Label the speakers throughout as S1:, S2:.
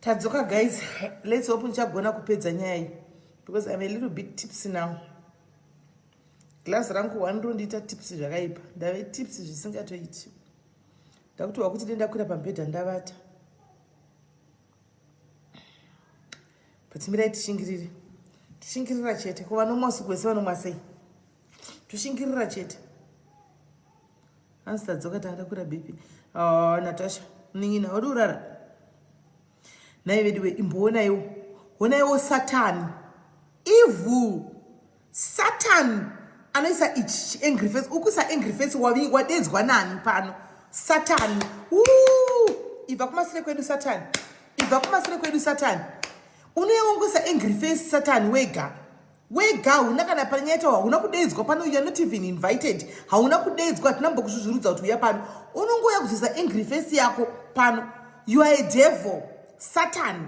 S1: Tadzoka guys, let's hope ndichagona kupedza nyaya iyi because I'm a little bit tipsy now. Glass rangu one rondiita tipsy zvakaipa. Ndave tipsy zvisingatoiti. Ndakuti wakuti dai ndakwira pamubhedha ndavata. But mirai tishingirire. Tushingirira chete. Ko vanomwa usiku wese vanomwa sei? Tushingirira chete. Hanzi tadzoka tanga takwira BP. Oh, Natasha, munin'ina, wadi urara? Nhai veduwe, imboonaiwo. Honaiwo Satani. Evil. Satan anoisa ichi angry face. Ukuisa angry face wadedzwa nani pano? Satan. Woo! Ibva kumasure kwedu Satan. Ibva kumasure kwedu Satan. Unouya wongoisa angry face Satan wega. Wega hauna kana panyaita hauna kudeidzwa pano you are not even invited. Hauna kudeidzwa hatina mbokuzvuzvurudza kuti uya pano. Unongouya kuzoisa angry face yako pano. You are a devil. Satan.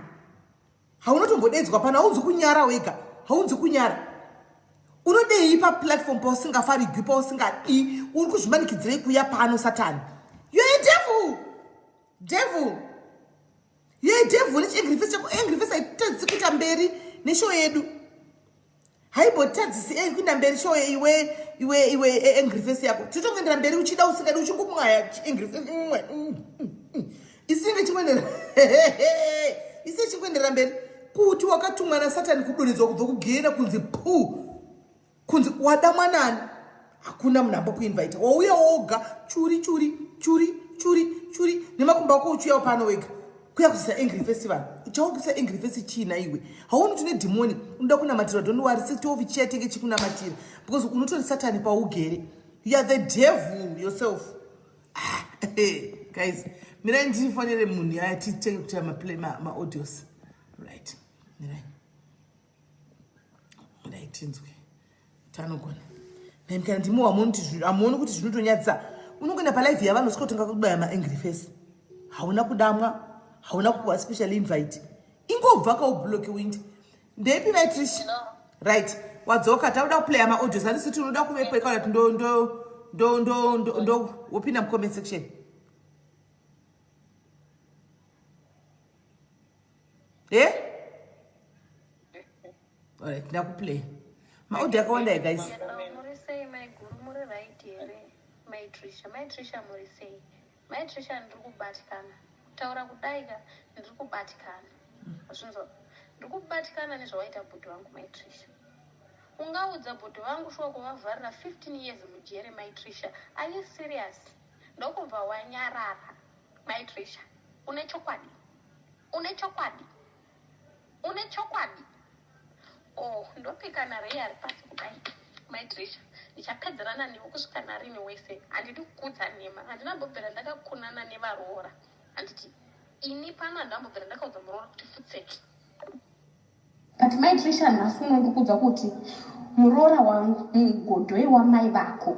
S1: Haunotombodeidzwa pano haunzi kunyara wega. Haunzi kunyara. Unodei paplatform pausingafarigwi pausingadi uri kuzvimanikidzirei kuuya pano Satan. You are a devil. Devil. Ye devil nechiangry face chako angry face haitadzisi kuita mberi neshow yedu. Haimbotadzisi eh, kuenda mberi show iwe iwe iwe eh, angry face yako. Titongoendera mberi uchida usingadi uchingomwaya angry face. Isinge chimwenera. Isinge chimwenera mberi kuti wakatumwa naSatani kudonhedzwa kubva kugehena kunzi puu kunzi wada mwanani hakuna munhu ambokuinvita wauya woga churi churi churi churi churi nemakumbo ako uchiuyawo pano wega kuya kuzoisa angry festival uchaukuisa angry face chiina iwe hauoni kuti une dhimoni unoda kunamatira don't worry setovi chiya tenge chikunamatira because unotori satani paugere you are the devil yourself ah, guys mirai ndifonere munhu yaya titenge kuita maplay maaudios ma right mirai dai tinzwe tanogona nhaimi kana ndimi hamuoni kuti zvinotonyadzisa unongoenda palive yavanhu usvika kutanga kubaya maangry face hauna kudamwa hauna kupuwa special invite ingobva kaubloke windi ndeipi vaitrish right wadzoka tauda kuplaya maaudios handisi ti unoda kuvepo ikaona kuti ndo ndo ndo ndo ndo ndo wopinda mucomment section Eh? Alright, ndakuplay. Maaudio akawanda guys.
S2: Muri sei maiguru muri right here? Mai Trisha, Mai Trisha muri sei? Mai Trisha ndiri kubatikana. Kutaura kudai ka ndiri kubatikana. Zvinzo ndiri kubatikana nezvawaita bhudhi vangu Mai Trisha. Ungaudza bhudhi vangu shuwa kuvavharira 15 years mujere Mai Trisha. Are you serious? Ndokubva wanyarara. Mai Trisha, une chokwadi? Une chokwadi? Une chokwadi? Oh, ndopika naRay ari pasi kudai. Mai Trisha, ndichapedzerana newe kusvika narini wese. Handidi kukuudza nhema. Handina mbobvira ndakakunana nevaroora. Handiti ini pano handina mbobvira ndakaudza muroora kuti futseki.
S3: But mai Trisha nhasi uno ndikuudza kuti muroora wangu mugodhoi wamai vako.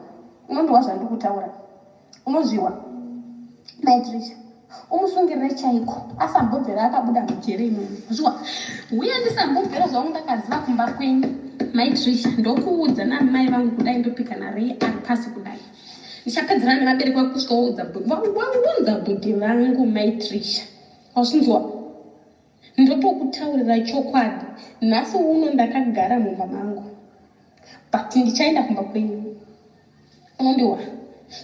S3: Unondiwa zvandiri kutaura? Unozviwa? Mai Trisha umusungirire chaiko asambobvira akabuda mujere imomo. Zviwa? Uye ndisambobvira zvangu ndakaziva kumba kwenyu. Mai Trisha ndokuudza namai vangu kudai ndopika naRay ari pasi kudai. Ndichapedzerana nevabereki vako kusvika waudza waunza bhudhi vangu mai Trisha. Wazvinzwa? Ndotokutaurira chokwadi nhasi uno ndakagara mumba mangu but ndichaenda kumba kwenyu unondiwa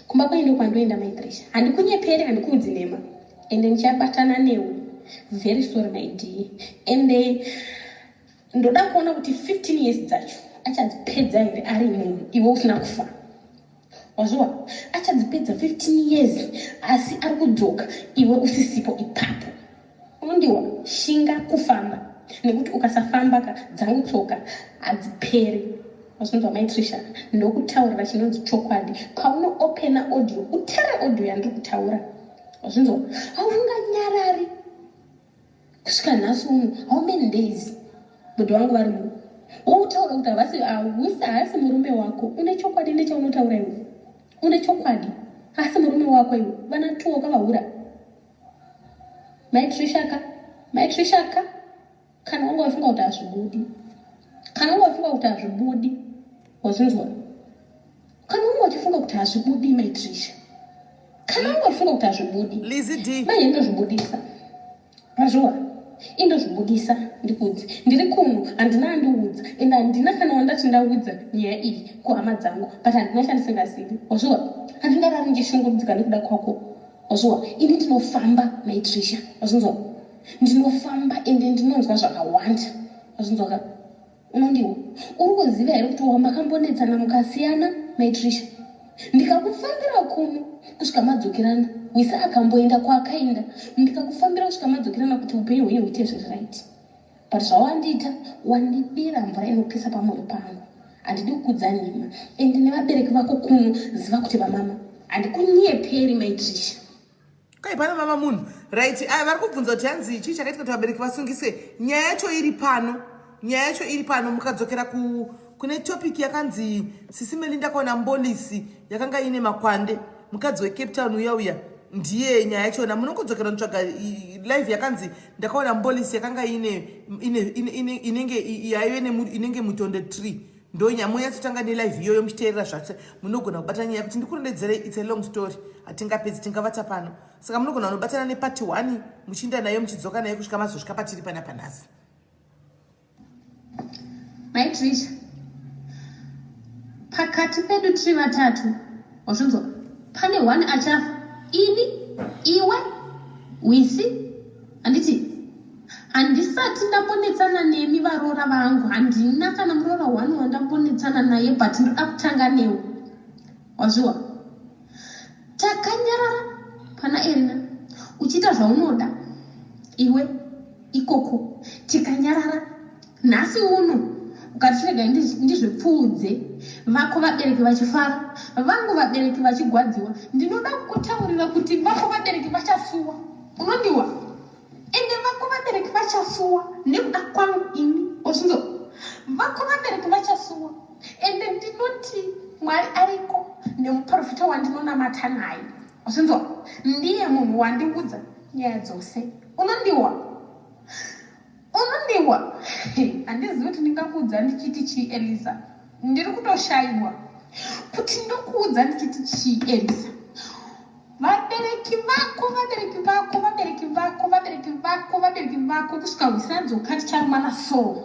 S3: kumba kwenyu ndokwandoenda mai Trisha handikunyeperi handikuudzi nhema ende ndichabatana newe very sorry my dear ende ndoda kuona kuti 15 years dzacho achadzipedza here ari munhu iwe usina kufa wazviwa achadzipedza 15 years asi ari kudzoka iwe usisipo ipapo unondiwa shinga kufamba nekuti ukasafamba ka dzangu tsoka hadziperi wazvinzwa mai trisha ndokutaurira chinonzi chokwadi paunoopena audio utere audio yandiri kutaura wazvinzwa haunganyarari kusvika nhasi uno how many days bhuti vangu vari muno woutaura kuti havasi hausi haasi murume wako une chokwadi nechaunotaura iwe une chokwadi haasi murume wako iwe vana tuwo wakavahura mai trisha ka mai trisha ka kana wanga wafunga kuti hazvibudi kana wanga wafunga kuti hazvibudi wazvinzwa kana wanga uchifunga kuti hazvibudi mai trisha kana wanga uchifunga kuti hazvibudi
S1: Lizzy D
S3: manje ndozvibudisa mazviwa. Indozvibudisa ndikuudze. Ndiri kuno handina andiudza and handina kana wandati ndaudza nyaya iyi kuhama dzangu but handina chandisingazivi. Wazviwa? Handingarari ndichishungurudzika nekuda kwako. Wazviwa? Ini ndinofamba mai Trisha. Wazvinzwa? Ndinofamba ende ndinonzwa zvakawanda. Wazvinzwa ka? Unondiwa? Uri kuziva here kuti makambonetsana mukasiyana mai Trisha? Ndikakufambira kuno kusvika madzokerana. Wisa akamboenda kwaakaenda. Ndikakufambira kusvika madzokerana kuti upenyu hwenyu huite zviri right. But zvawandiita wandidira mvura inopisa pamoyo pangu. Handidi kukudza nhema. Ende nevabereki vako kuno ziva kuti vamama. Handikunyeperi mai Trisha.
S1: Kai pana mama munhu right. Aya vari kubvunza kuti hanzi chii chakaitika kuti vabereki vasungiswe. Nyaya yacho iri pano, nyaya yacho iri pano. Mukadzokera ku kune topic yakanzi Sisi Melinda kaona mbolisi yakanga ine makwande, mukadzi weCape Town uya uya ndiye nyaya yachona. Munongodzokera notsvaga live yakanzi ndakaona mbolisi yakanga ine inenge yaive inenge mutonde tree. Ndonya monyatsotanga nelive iyoyo muchiteerera zvacho, munogona kubata nyaya kuti ndikurondedzerei. It's a long story, hatingapedzi, tingavata pano. Saka munogona kunobatana nepart 1 muchiinda nayo muchidzoka nayo kusvika mazosvika patiri pana panhasi.
S3: Mai Trisha, pakati pedu tiri vatatu, wazvinzwa? Pane one achafa, ini, iwe, Wisi, handiti? Handisati ndambonetsana nemi varoora vangu, handina kana muroora one wandambonetsana naye but ndoda kutanga newe. Wazviwa? Takanyarara pana Erina uchiita zvaunoda iwe ikoko tikanyarara. Nhasi uno ukati chirega ndizvipfuudze vako vabereki vachifara, vangu vabereki vachigwadziwa, ndinoda kukutaurira kuti vako vabereki vachasuwa. Unondiwa? Ende vako vabereki vachasuwa nekuda kwangu ini. Wazvinzwa? Vako vabereki vachasuwa. Ende ndinoti Mwari ariko nemuprofita wandinonamata naye. Wazvinzwa? Ndiye munhu wandiudza nyaya dzose. Unondiwa? Unondiwa? Handizivi kuti ndingakuudza ndichiti chii Elisa. Ndiri kutoshaiwa kuti ndokuudza ndichiti chii Elisa. Vabereki vako, vabereki vako, vabereki vako, vabereki vako, vabereki vako kusvika hwisadzoka ticharumana so.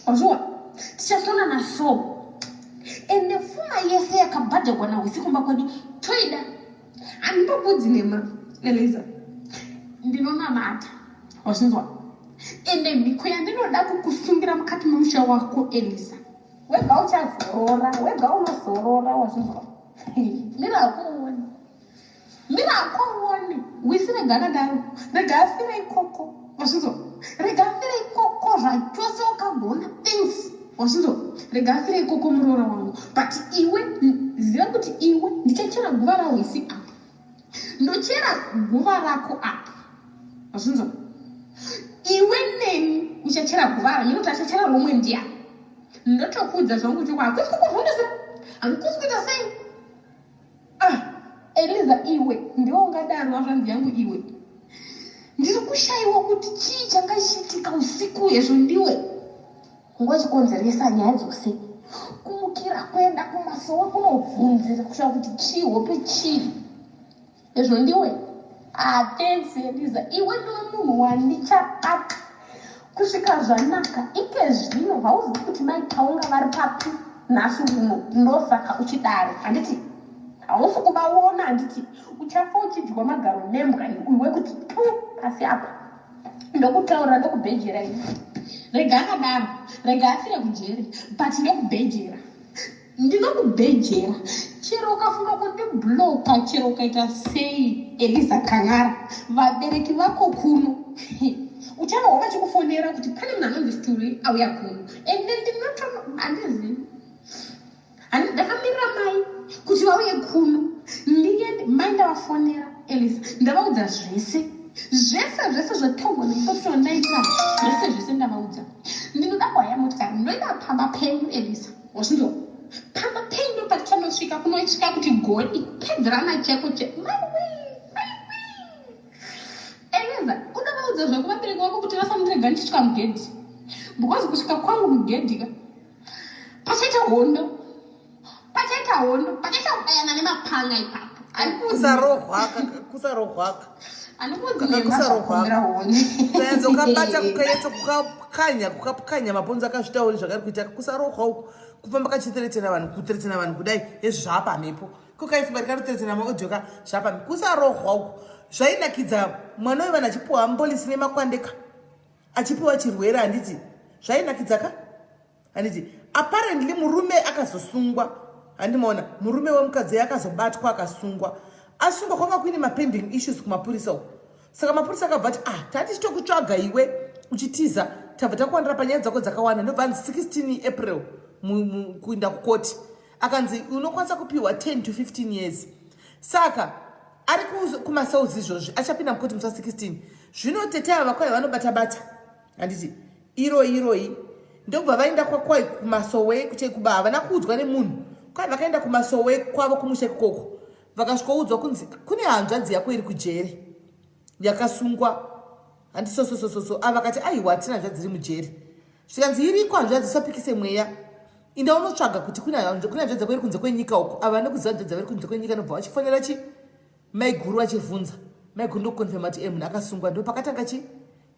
S3: Wazviwa? Tichasonana so. Ende pfuma yese yakabhadhagwa nahwisi kumba kwedu toida. Handipopudzi nhema, Eliza. Ndinonamata. Wazvinzwa? Ende mhiko yandinoda kukusungira mukati memusha wako, Eliza. Wega uchazorora, wega unozorora, wazvinzwa? Mira hako uone. Mira hako uone. Wisi rega akadaro. Rega afire ikoko. Wazvinzwa? Rega afire ikoko zvachose wakagona things. Wazvinzwa? Rega afire ikoko muroora wangu. But iwe ziva kuti iwe ndichachera guva raWisi apa. Ndochera guva rako apa. Wazvinzwa? Iwe neni uchachera guva ra. Minoti achachera romwe ndiani? Ndotokuudza zvangu kuti hakusi kukuvhundisa. Hakusi kuita sei? Ah, Eliza iwe ndiwe ungadaro hanzvanzi yangu iwe. Ndiri kushaiwa kuti chii changa chichiitika usiku hezvo ndiwe. Ungochikonzeresa nyaya dzose. Kumukira kuenda kumasowe kunobvunzira kushaya kuti chii hope chii. Hezvo ndiwe. Ah, thanks Eliza. Iwe ndiwe munhu wandichabata kusvika zvanaka. Ike zvino hauzivi kuti mai Taunga vari papi nhasi uno ndosaka uchidaro. Handiti? Hausi kuvaona handiti? Uchafa uchidyiwa magaro nembwa iwe kuti pu pasi apa. Ndokutaurira ndokubhejera ini. Rega akadaro. Rega afire kujeri but ndokubhejera. Ndinokubhejera chero ukafunga kundibloka chero ukaita sei Eliza Kang'ara vabereki vako kuno uchanohwa vachikufonera kuti pane munhu anonzi Stuli auya kuno ende ndinoto handizivi ndakamirira mai kuti vauye kuno ndiende mai ndavafonera Eliza ndavaudza zvese zvese zvese zvataurwa nemuprofita wandaita zvese zvese ndavaudza ndinoda kuhaya motikari ndoida pamba penyu Eliza Wazvinzwa? Pamba penyu ndopatichanosvika kunosvika kuti godi kupedzerana cheko che maiwee maiwee. Eliza, unovaudza zvako vabereki vako kuti vasandirega ndichisvika mugedhi. Because kusvika kwangu mugedhi ka pachaita hondo. Pachaita hondo, pachaita kubayana nemapanga ipapo.
S1: Kusarohwaka, kusarohwaka. Kukabata kukanyatso kukapwanya kukapwanya mabhonzo akazvitauri zvakari kuita kusarohwa uku kufamba kachiteretena vanhu kuteretena vanhu kudai hezvi zvaapa mhepo ko kaifunga rikanoteretena maaudio ka zvaapa mhepo kusarohwa uku zvainakidza mwana wevanhu achipiwa mbolisi nemakwandeka achipiwa chirwere handiti zvainakidza ka handiti apparently murume akazosungwa handimaona murume wemukadzi akazobatwa akasungwa asungwa kwanga kuine mapending issues kumapurisa uko saka mapurisa akabva ati ah tati tichitokutsvaga iwe uchitiza tabva takuwanira panyaya dzako dzakawanda ndobva anzi 16 april kuinda kukoti akanzi unokwanisa kupiwa 10 to 15 years saka ari kumasouls izvozvi achapinda mukoti musi wa 16 zvino tete ava vakwai vanobata bata handiti iroi iroi ndobva vaenda kwakwai kumasowe kuchekuba havana kuudzwa nemunhu kwai vakaenda kumasowe kwavo kumusha ikoko vakasvikoudzwa kunzi kune hanzvadzi yako iri kujeri yakasungwa handi sososososo ava vakati aiwa hatina hanzvadzi iri mujeri zvikanzi iriko hanzvadzi usapikise mweya inda unotsvaga kuti kune hanzvadzi yako iri kunze kwenyika uko ava nekuziva hanzvadzi vari kunze kwenyika nobva vachifonera chi maiguru vachivhunza maiguru ndokukonfema kuti e munhu akasungwa ndo pakatanga chi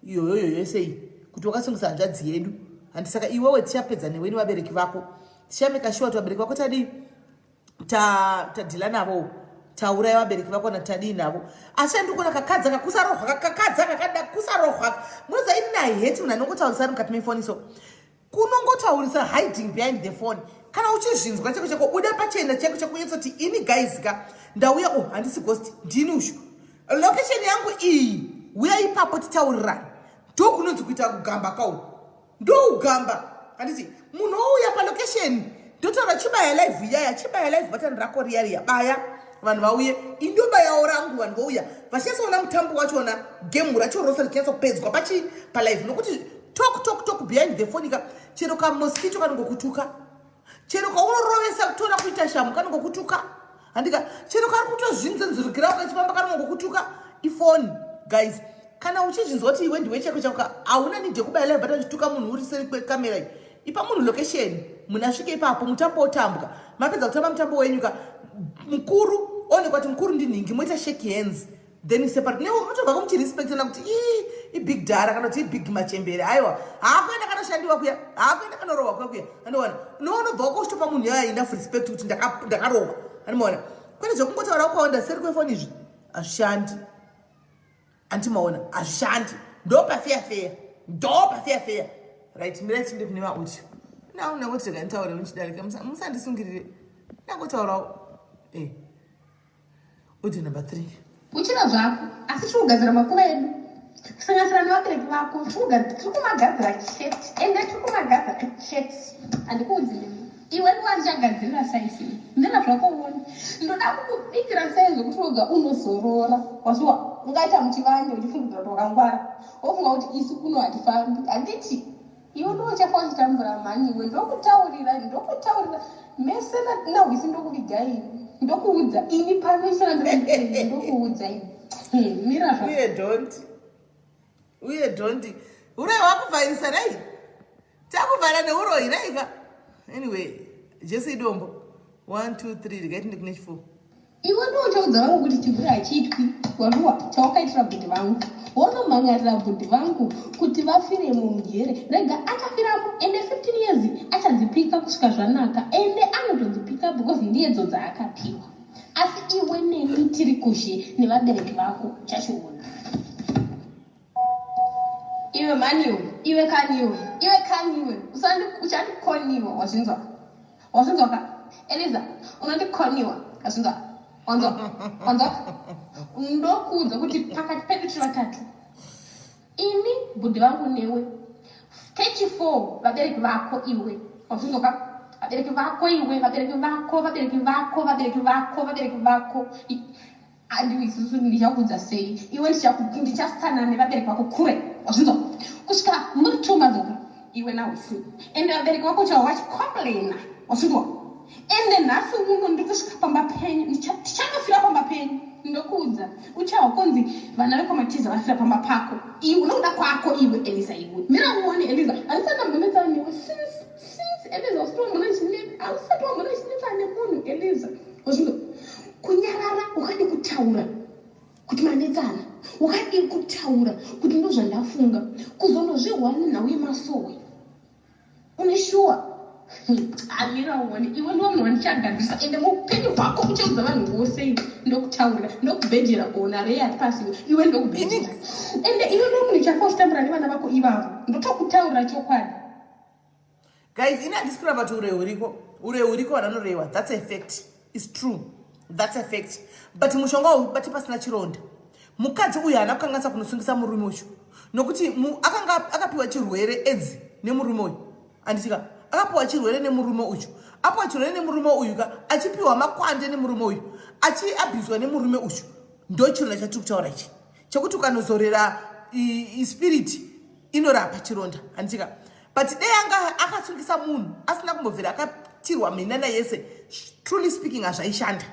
S1: iyoyoyo yese iyi kuti wakasungisa hanzvadzi yedu handi saka iwewe tichapedza newe nevabereki vako tichameka shuwa kuti vabereki vako tadii tadhila navo tauraya vabereki vako na tadii navo asi andiri kuona kakadza kakusarohwa kakadza kakada kusarohwa munoziva ini naheti munhu anongotaurisa ari mukati mefoni so kunongotaurisa hiding behind the phone kana uchizvinzwa chako chako buda pachena chako chako unyatsoti ini guys ka ndauya o oh, handisi ghost ndini ushu location yangu iyi uya ipapo titaurirane ndokunonzi kuita kugamba kau ndougamba handiti munhu ouya palocation ndotaura chibaya live iyaya chibaya live button rako riya riya baya vanhu vauye indobayawo rangu vanhu vouya vachinyasoona mutambo wachona gemu racho rose richinyatsa kupedzwa pachi palive nokuti talk talk talk behind the phone ka chero kamosquito kanongokutuka chero kaunorovesa kutora kuita shamu kanongokutuka handika chero kari kutozvinzenzurukirawo kachifamba kanongokutuka ifoni guys kana uchizvinzwa kuti iwe ndiwe chako chako hauna need yekubaya live button uchituka munhu uri seri kwekamera iyi ipa munhu location munhu asvike ipapo mutambo wotambwa mapedza kutamba mutambo wenyu ka mukuru onekwa kuti mukuru ndinhingi moita shake hands then separate newe unotobva kumuchirespectana kuti ii ibig dhara kana kuti ibig machembere aiwa haakuenda kanoshandiwa kuya haakuenda kanorohwa kuya kuya anowana nounobva wako uchitopa munhu yaya enough respect kuti ndakarohwa anomaona kwete zvekungotaura kwawanda seri kwefoni izvi hazvishandi andimaona hazvishandi ndopafeya feya ndopafeya feya right mirai tinde kune mauti now nangoti rega nditaure ndichidarika musandisungirire ndangotaurawo eh audio number 3
S3: uchira zvako asi tiri kugadzira makuva edu kusanganisira nevabereki vako tiri kumagadzira chete ende tiri kumagadzira chete handikuudzi nemi iwe ndiwa ndichagadzirira saisi ndina zvako uone ndoda kukubikira sai zvekuti woga unozorora wasuwa ungaita muchivande uchifungidzira kuti wakangwara wofunga kuti isu kuno hatifambi handiti iwe ndo uchafa uchitambura mhani iwe ndokutaurira ndokutaurira mese nahwisi ndokuviga ini ndokuudza ini pano isana ndokuudza ini hmm, mira
S1: uye don't uye don't uroyi wakuvhairisa nai takuvhara neuroyi naika anyway jesu idombo 1 2 3 regai tinde kune chifuo
S3: Iwe ndiwe uchaudza vamwe kuti chihure hachiitwi waruwa chawakaitira bhudhi vangu wonomhan'arira bhudhi vangu kuti vafiremo mujere rega achafiramo ende 15 years achadzipika kusvika zvanaka ende anotodzipika because ndiyedzo dzaakapiwa asi iwe neni tiri kuzhe nevabereki vako uchachiona iwe mhani iwe iwe kani iwe iwe kani iwe uchandikoniwa wazvinzwa wazvinzwa ka eliza unondikoniwa wazvinzwa wanzwa wanzwa ndokuudza kuti pakati pedu tiri vatatu ini bhudhi vangu newe 34 vabereki vako iwe wazvinzwa ka vabereki vako iwe vabereki vako vabereki vako vabereki vako vabereki vako Andiwe isusu ndichakuudza sei iwe ndichasana nevabereki vako kure wazvinzwa kusvika muri two madzoka iwe nahusi ende vabereki vako chavo vachicomplaina wazvinzwa ende nhasi uno ndiri kusvika pamba penyu tichanofira pamba penyu ndokuudza uchahwa kunzi vana vekwamatiza vafira pamba pako iwe nokuda kwako iwe eliza iwe mira uone eliza handisati ndambonetsana newe since since eliza usati wambona ausati wambona chinetsana nemunhu eliza wazvinzwa kunyarara ukadi kutaura Kuti manetsana wakadii kutaura kuti ndozvandafunga kuzondozvihwa nenhau yemasowe une shuwa amira uone iwe ndiwe munhu wandichagadzirisa ende muupenyu hwako uchaudza vanhu vose iwe ndokutaurira ndokubhejera ona rei ari pasi iwe iwe ndokubhejera ende iwe ndiwe munhu uchafa uchitambura nevana vako ivavo ndotokutaurira chokwadi
S1: Guys, ini handisi kuramba kuti uroyi huriko. Uroyi huriko vanhu vanoroyiwa. That's a fact. It's true. That's a fact. But mushonga haubati pasina chironda. Mukadzi uyu haana kukanganisa kunosungisa murume uyu. Nokuti akanga akapiwa chirwere aids nemurume uyu. Handitika akapiwa chirwere nemurume uyu. Apiwa chirwere nemurume uyu ka achipiwa makwande nemurume uyu. Achiabhuzwa nemurume uyu. Ndochironda chatiri kutaura ichi. Chekuti ukanozorera spirit inorapa chironda handitika but dei anga akasungisa munhu asina kumbobvira akatirwa minana yese truly speaking hazvaishanda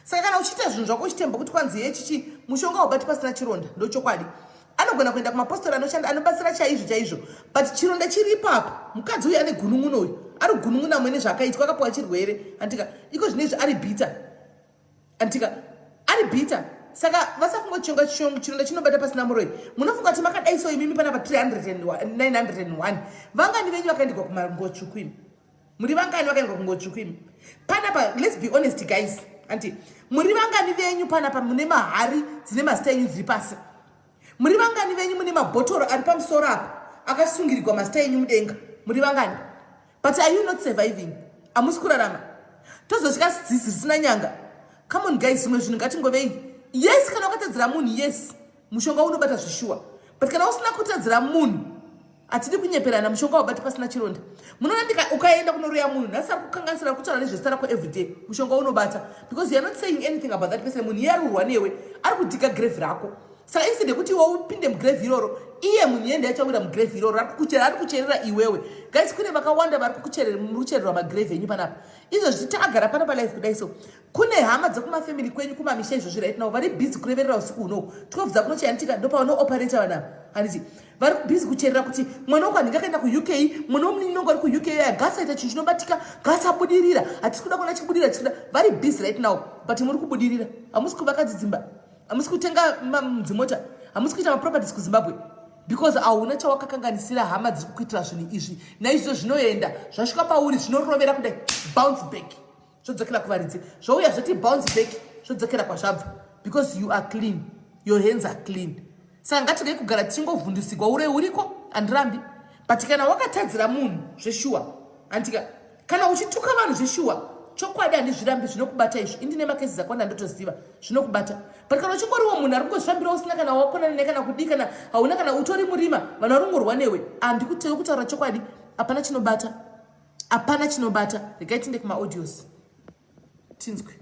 S1: saka kana uchiita zvinhu zvako uchitemba kuti kwanzi yechichi mushonga ubati pasina chironda ndochokwadi anogona kuenda kumapostori anoshanda anobatsira chaizvo chaizvo but chironda chiri ipapo mukadzi uyu ane gunun'uno uyu ari gunun'una mwene zvaakaitwa akapiwa chirwere handitika iko zvino izvi ari bitter Antika ari bitter saka vasafunga chionga chironda chinobata pasina muroyi munofunga kuti makadai so imimi panapa 901 vangani venyu vakaendigwa kumangotsvuku imi muri vangani vakaendwa kungotsvuku imi panapa let's be honest guys anti muri vangani venyu panapa mune mahari dzine mazita enyu dziri pasi muri vangani venyu mune mabhotoro ari pamusoro apa akasungirirwa mazita enyu mudenga muri vangani But are you not surviving? Amusi kurarama. Tozosvika zizi risina nyanga. Come on guys, zvimwe zvinhu ngatingovei. Yes, kana wakatadzira munhu, yes. Mushonga unobata zvishuwa. But kana usina kutadzira munhu, hatidi kunyeperana mushonga wabati pasina chironda. Munoona ndika ukaenda kunoroya munhu, nhasi ari kukanganisira kutaura nezvezita rako everyday. Mushonga unobata because you are not saying anything about that person. Munhu iye ari kurwa newe, ari kudhiga grave rako. Saka instead yekuti iwe upinde mugrave iroro, iye munhu iye ndiye achawira mugrave iroro, ari kukucherera, ari kucherera iwewe. Guys, kune vakawanda vari kukucherera, muri kuchererwa magrave enyu panapa. Izvozvi takagara pano palive kudai so. Kune hama dzekumafamily kwenyu kumamisha izvozvi right now vari busy kureverera usiku hunohu. 12 dzakunochayantika ndopavanooperator vanhu ava. Handiti vari busy kucherera kuti mwana wako anenge akaenda kuUK, mwana wemunin'ina wangu ari kuUK aya ngaasaita chinhu chinobatika, ngaasabudirira. Hatisi kuda kuona chibudirira, hatisi kuda. Vari busy right now, but muri kubudirira. Hamusi kuvaka dzidzimba. Hamusi kutenga dzimota, hamusi kuita maproperties kuZimbabwe because hauna chawakakanganisira hama dziri kukuitira zvinhu izvi. Naizvozvo zvinoenda zvasvika pauri zvinorovera kudai, bounce back, zvodzokera kuvaridzi, zvouya zvoti bounce back, zvodzokera kwazvabva because you are clean, your hands are clean. Saka ngatirege kugara tichingovhundusigwa. Ure uriko, handirambi, but kana wakatadzira munhu zveshuwa, handika kana uchituka vanhu zveshuwa, chokwadi handizvirambi, zvinokubata izvi. Indine makesi akawanda ndotoziva zvinokubata, but kana uchingoriwo munhu ari kungozvifambira usina kana wakonana ne kana kudii, kana hauna kana utori murima, vanhu vari kungorwa newe, handikutei kutaura chokwadi, hapana chinobata, hapana chinobata. Regai tiende kumaaudios tinzwe.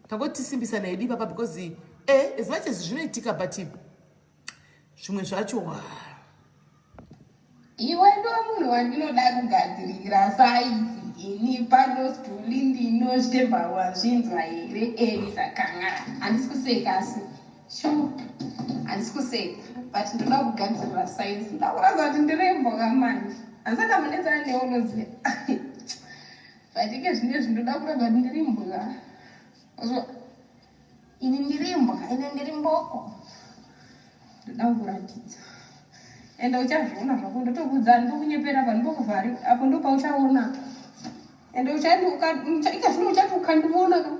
S1: Tangoti tisimbisana hedu ipapa because as much as zvinoitika, but zvimwe zvacho wa
S3: Iwe ndo munhu wandinoda kugadzirira saizi ini pano stuli ndinozvitemba wazvinzwa here Elisa Kangara? Handisi kuseka asi sure handisi kuseka but ndoda kugadzirira saizi ndakuratidza kuti ndiremboka manje handisati amunetsana newe unoziva but ike zvinezvi ndoda kuratidza kuti ndiri mbwa. Ini ndiri mbwa, ine ndiri mboko, ndoda kukuratidza ende uchazviona zvako. Ndotokudza ndokunyepera pa ndokuvhari apo ndopauchaona ende ika zvino uchati ukandiona ka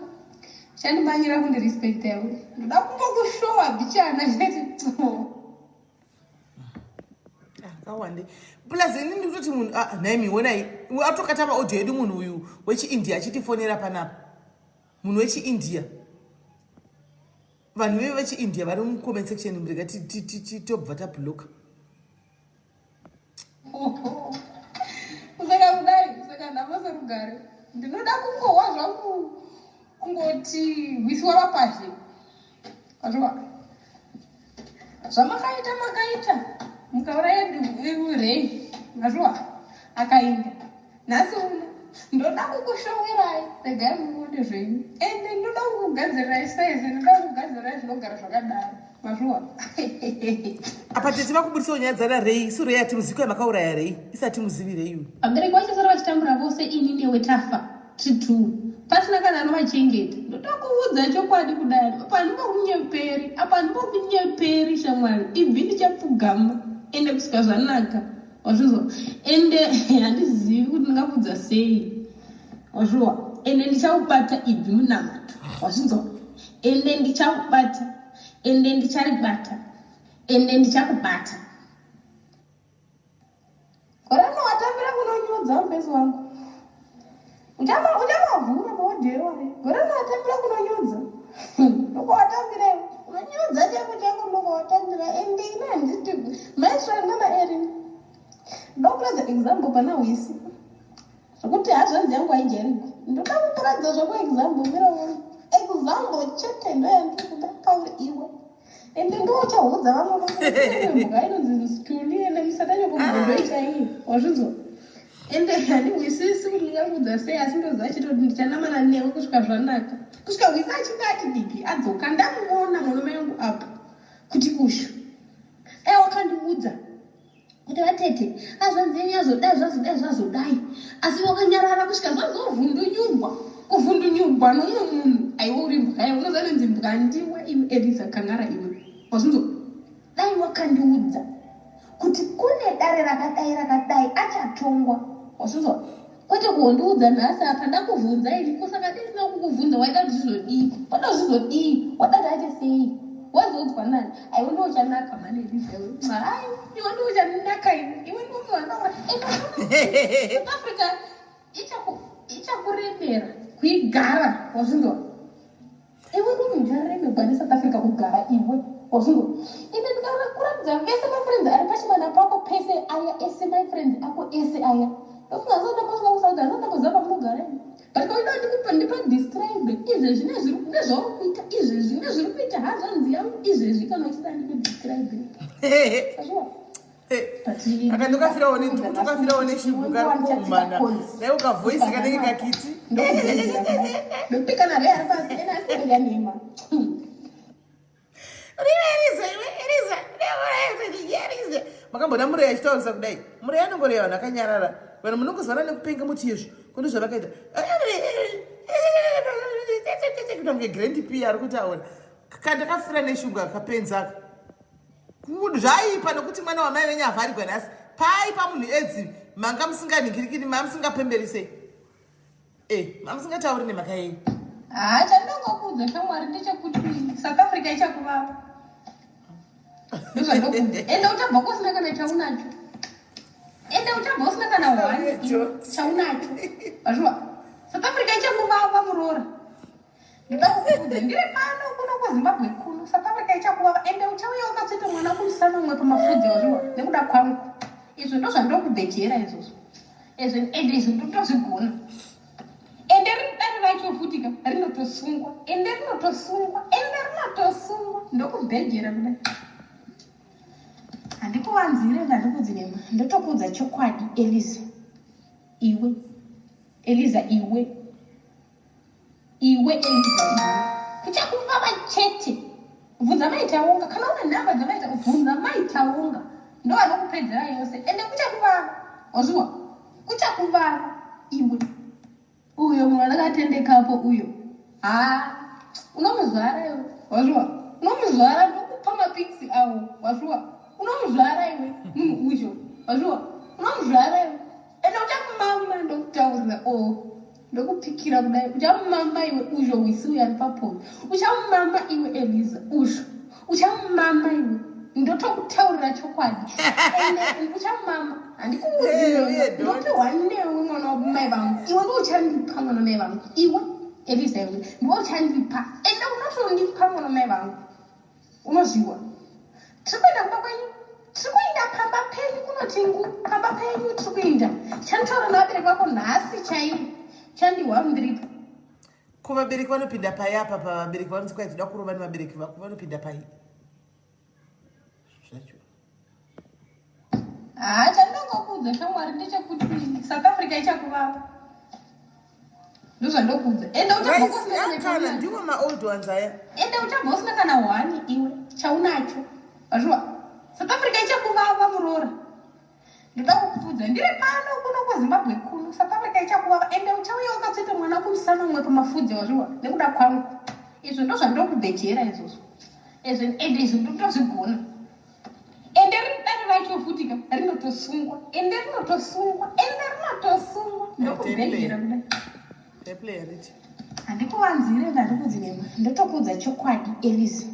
S3: uchandimanyira kundirespecta iwe. Ndoda kumbokushowa bichana chete.
S1: Akawande plus ini ndikutoti munhu nhaimi honai atokata maaudio edu munhu uyu wechiindia achitifonera panapa. Munhu wechiindia, vanhu veve vechiindia vari mucomment section, murega tobva tabloka.
S3: Kuseka kudai, kuseka nhamo serugare. Ndinoda kungohwa zvangu kungoti hwisiwa vapazhe azviwa zvamakaita makaita mukauraya rei azviwa akainda. Nhasi uno ndoda kukushowerai, regai muone zvenyu ende ndoda kukugadzirirai saizi, ndoda kukugadzirirai zvinogara zvakadaro mazviwa.
S1: Apa tete vakubudisawo nyaya dzana rei. Isu rei hatimuzivi, kwai makauraya rei isati muzivi rei uyu.
S3: Vabereki vachasara vachitambura vose, ini newe tafa tiri two. Pasina kana anovachengeta. Ndotokuudza chokwadi kudai. Apa handimbokunyeperi. Apa handimbokunyeperi shamwari. Ibvi ndichapfugama. Ende kusvika zvanaka. Wazvinzwa? Ende handizivi kuti ndingakuudza sei. Wazviwa? Ende ndichaubata ibvi munamato. Wazvinzwa? Ende ndichaubata. Ende ndicharibata. Ende ndichakubata. Korano watambira kunonyudza mufesi wangu. Uchamavhura maodhero aya. Korano watambira kunonyudza. Ndokowatambira iwe. Unonyudza chako chako ndokowatambira. Ende ini handiti maiswa nana Erin. Ndokuratidza example pana Wisi. Zvekuti hazvanzi yangu haijairigwi. Ndoda kukuratidza zvako example mira uone. Example chete ndoyandiri kuda pauri iwe. Ende ndochaudza vamwe vako inonzi stuli ende musatanyoko mugodoi chaiye wazvinzwa ende handihwisisi kuti ndingakuudza sei asi ndoziva chete kuti ndichanamana newe kusvika zvanaka kusvika hwisi achinge ati diki adzoka ndamuona mwana mai angu apo kuti ushu dai wakandiudza kuti vatete azvanzi yenyu yazodai zvazodai zvazodai asi wakanyarara kusvika zvazovhundunyugwa kuvhundunyugwa noumwe munhu aiwe uri mbwa iwe unoziva inonzi mbwa ndiwe iwe eliza kangara iwe wazvinzwa dai wakandiudza kuti kune dare rakadai rakadai achatongwa wazvinzwa kwete kuhondiudza nhasi apa ndakuvhunza ini ko saka dai ndisina kukuvhunza waida kuti zvizodii wada kuti zvizodii wada kuti aite sei wazoudzwa nani aiwe ndiwe uchanaka mhani Eliza iwe hai iwe ndiwe uchanaka iwe iwe ndiwe munhu wandakura South Africa ichakuremera kuigara wazvinzwa Iwe munhu ucharemerwa neSouth Africa kugara iwe wazvinzwa ine ndikakuratidza vese mafriends ari pachimana pako pese aya ese my friends ako ese aya ndofunga asati ndambosvika kusouth asati ndamboziva pamunogara ini but kauda ndikupa ndipa describe izvezvi nezvauri kuita izvezvi nezviri kuita hazvanzi yangu izvezvi kana uchida ndikudescribe azviwa
S1: aka ndokafirawo ndokafirawo neshungu kari kuumana dai ukavoisi kanenge kakiti
S3: ndopikana rei ari pasi ena asikuda nhema
S1: makamboda mureya achitaurisa kudai mureya anongoreya vanhu akanyarara vanhu munongozvara nekupenga muti yezvo kondo zvavakaita kuita kunge grand p ari kutaura kandakafira neshungu akapenzaka Zvaipa nokuti mwana wamai venyu avharigwa nhasi. Paipa munhu edzi manga musinganhingirikini mamusingapemberi sei? Eh, mamusingatauri nemhaka yei?
S3: Haa chandinongokuudza shamwari ndechekuti South Africa ichakuvava. Ndozvandokuudza. Ende uchabva kusina kana chaunacho. Ende uchabva usina kana one chaunacho. Azviwa. South Africa ichakuvava muroora. Ndoda kukuudza ndiri pano kuno kuZimbabwe kuno South Africa ichakuvava ende uchauya wakatsveta mwana kumusana umwe pamafudzi wazviwa nekuda kwangu izvo ndozvandokubhejera izvozvo izvo ende izvo ndotozvigona ende dare racho futi ka rinotosungwa ende rinotosungwa ende rinotosungwa ndokubhejera kudai handikuvanzire ende handikudzi nema ndotokuudza chokwadi Eliza iwe Eliza iwe Iwe Eliza iwe kuchakuvava chete. Bvunza mai Taunga kana une nhamba dzamai bvunza mai Taunga ndo vanokupedzera yose ende kuchakuvava wazviwa kuchakuvava iwe uyo munhu andakatendekapo uyo haa unomuzvara iwe wazviwa unomuzvara ndokupa mapiksi awo wazviwa unomuzvara iwe munhu ucho wazviwa unomuzvara iwe ende uchamama ndokutaurira o oh, ndokupikira kudai uchamama iwe uzho wisi uyo ari papoyo uchamama iwe eliza uzho uchamama iwe ndotokutaurira chokwadi ende uchamama handikuuzi ndopiwa newe mwana wamai vangu iwe ndo uchandipa mwana mai vangu iwe eliza iwe ndiwe uchandipa ende unotondipa mwana mai vangu Unozviwa. Tiri kuenda kumba kwenyu. Tiri kuenda pamba penyu kunoti ngu pamba penyu tiri kuenda. Chanditora nevabereki vako nhasi chaiye. Chandiwa ndiripo.
S1: Ko vabereki vanopinda pai apa pavabereki vanonzi kwai toda kurova nevabereki vako vanopinda pai? Zvacho.
S3: Haa chandinongokuudza shamwari ndechekuti South Africa ichakuvava. Ndozvandokuudza. Ende uchabva kusina kana
S1: chaunana. Ndiwo ma old ones aya.
S3: Ende uchabva usina kana one iwe chaunacho. Azviwa. South Africa ichakuvava muroora. Ndoda kukupfudza ndiri pano kuno kuZimbabwe kuno South Africa ichakuvava ende uchauya wakatsveta mwana kumusana umwe pamafudzi wazviwa nekuda kwangu izvo ndozvandokubhejera izvozvo izvo ende izvo ndotozvigona ende dare racho futi ka rinotosungwa ende rinotosungwa ende rinotosungwa ndokubhejera kudai handikuvanzire ndandikudzi nema ndotokuudza chokwadi Elisa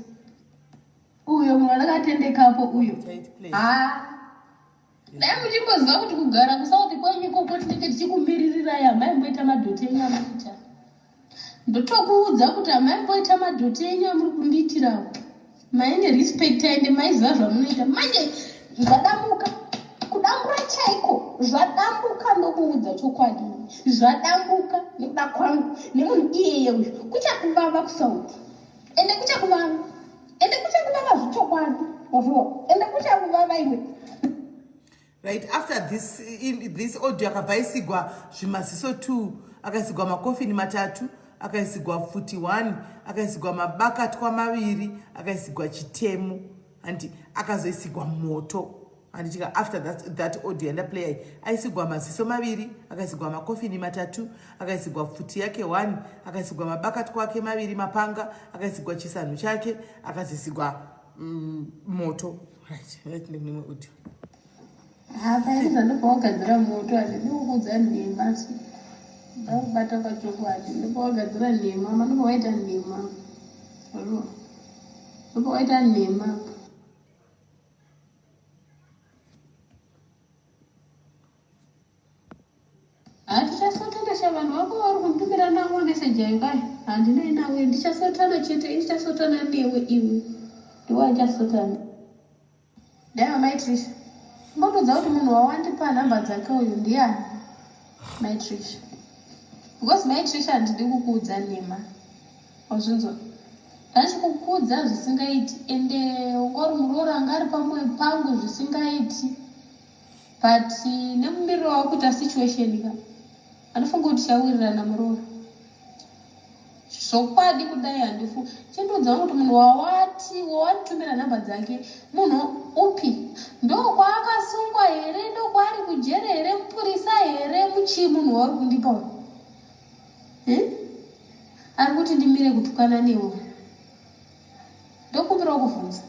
S3: uyo munhu andakatendekapo uyo haa dai muchimboziva kuti kugara kusouth kwenyu ikoko tinenge tichikumiririrai hamaimboita madhoti enyu amuita ndotokuudza kuti hamaimboita madhoti enyu amuri kundiitirawo maine respect ende maiziva zvamunoita manje zvadamuka kudambura chaiko zvadambuka ndokuudza chokwadi zvadambuka nekuda kwangu nemunhu iyeye uyu kuchakuvava kusouth ende kuchakuvava ende kuchakuvava zvechokwadi wazviwa ende kuchakuvava iwe
S1: right after this, in, this audio akabva aisigwa zvimaziso 2 akaisigwa makofini matatu akaisigwa pfuti 1 akaisigwa mabakatwa maviri akaisigwa chitemo handi akazoisigwa moto handitika after that, that audio yandaplaya iyi aisigwa maziso maviri akaisigwa makofini matatu akaisigwa pfuti yake one akaisigwa mabakatwa ake maviri mapanga akaisigwa chisanhu chake akazoisigwa mm, moto right right ndimwe audio
S3: Apa Eliza ndopawagadzira moto handidi kukuudza nhema so ndakubata pachokwadi ndopawagadzira nhema ma ndopawaita nhema ndopawaita nhema Hatichasotana sha vanhu vako vari kunditumira nawo mameseji ayo kaya handinei nawe ndichasotana chete ndichasotana newe iwe ndiwe andichasotana dai vamai Trisha mbotodza kuti munhu wawandipa nhamba dzake uyu ndiyani mai Trisha because mai Trisha handidi kukuudza nhema wazvinzwa ndachikukudza zvisingaiti ende unga uri muroora anga ari pamoyo pangu zvisingaiti but nemumiriro wakuita situation ka andifunga kuti tichawirirana muroora zvokwadi kudai handifu chindiudza wangu kuti munhu wawati wawanditumira nhamba dzake munhu upi ndokwaakasungwa here ndokwaari kujere here mupurisa here muchii munhu wauri kundipa uyu eh? Ari kuti ndimire kutukana newe ndokumbirawo kuvhunza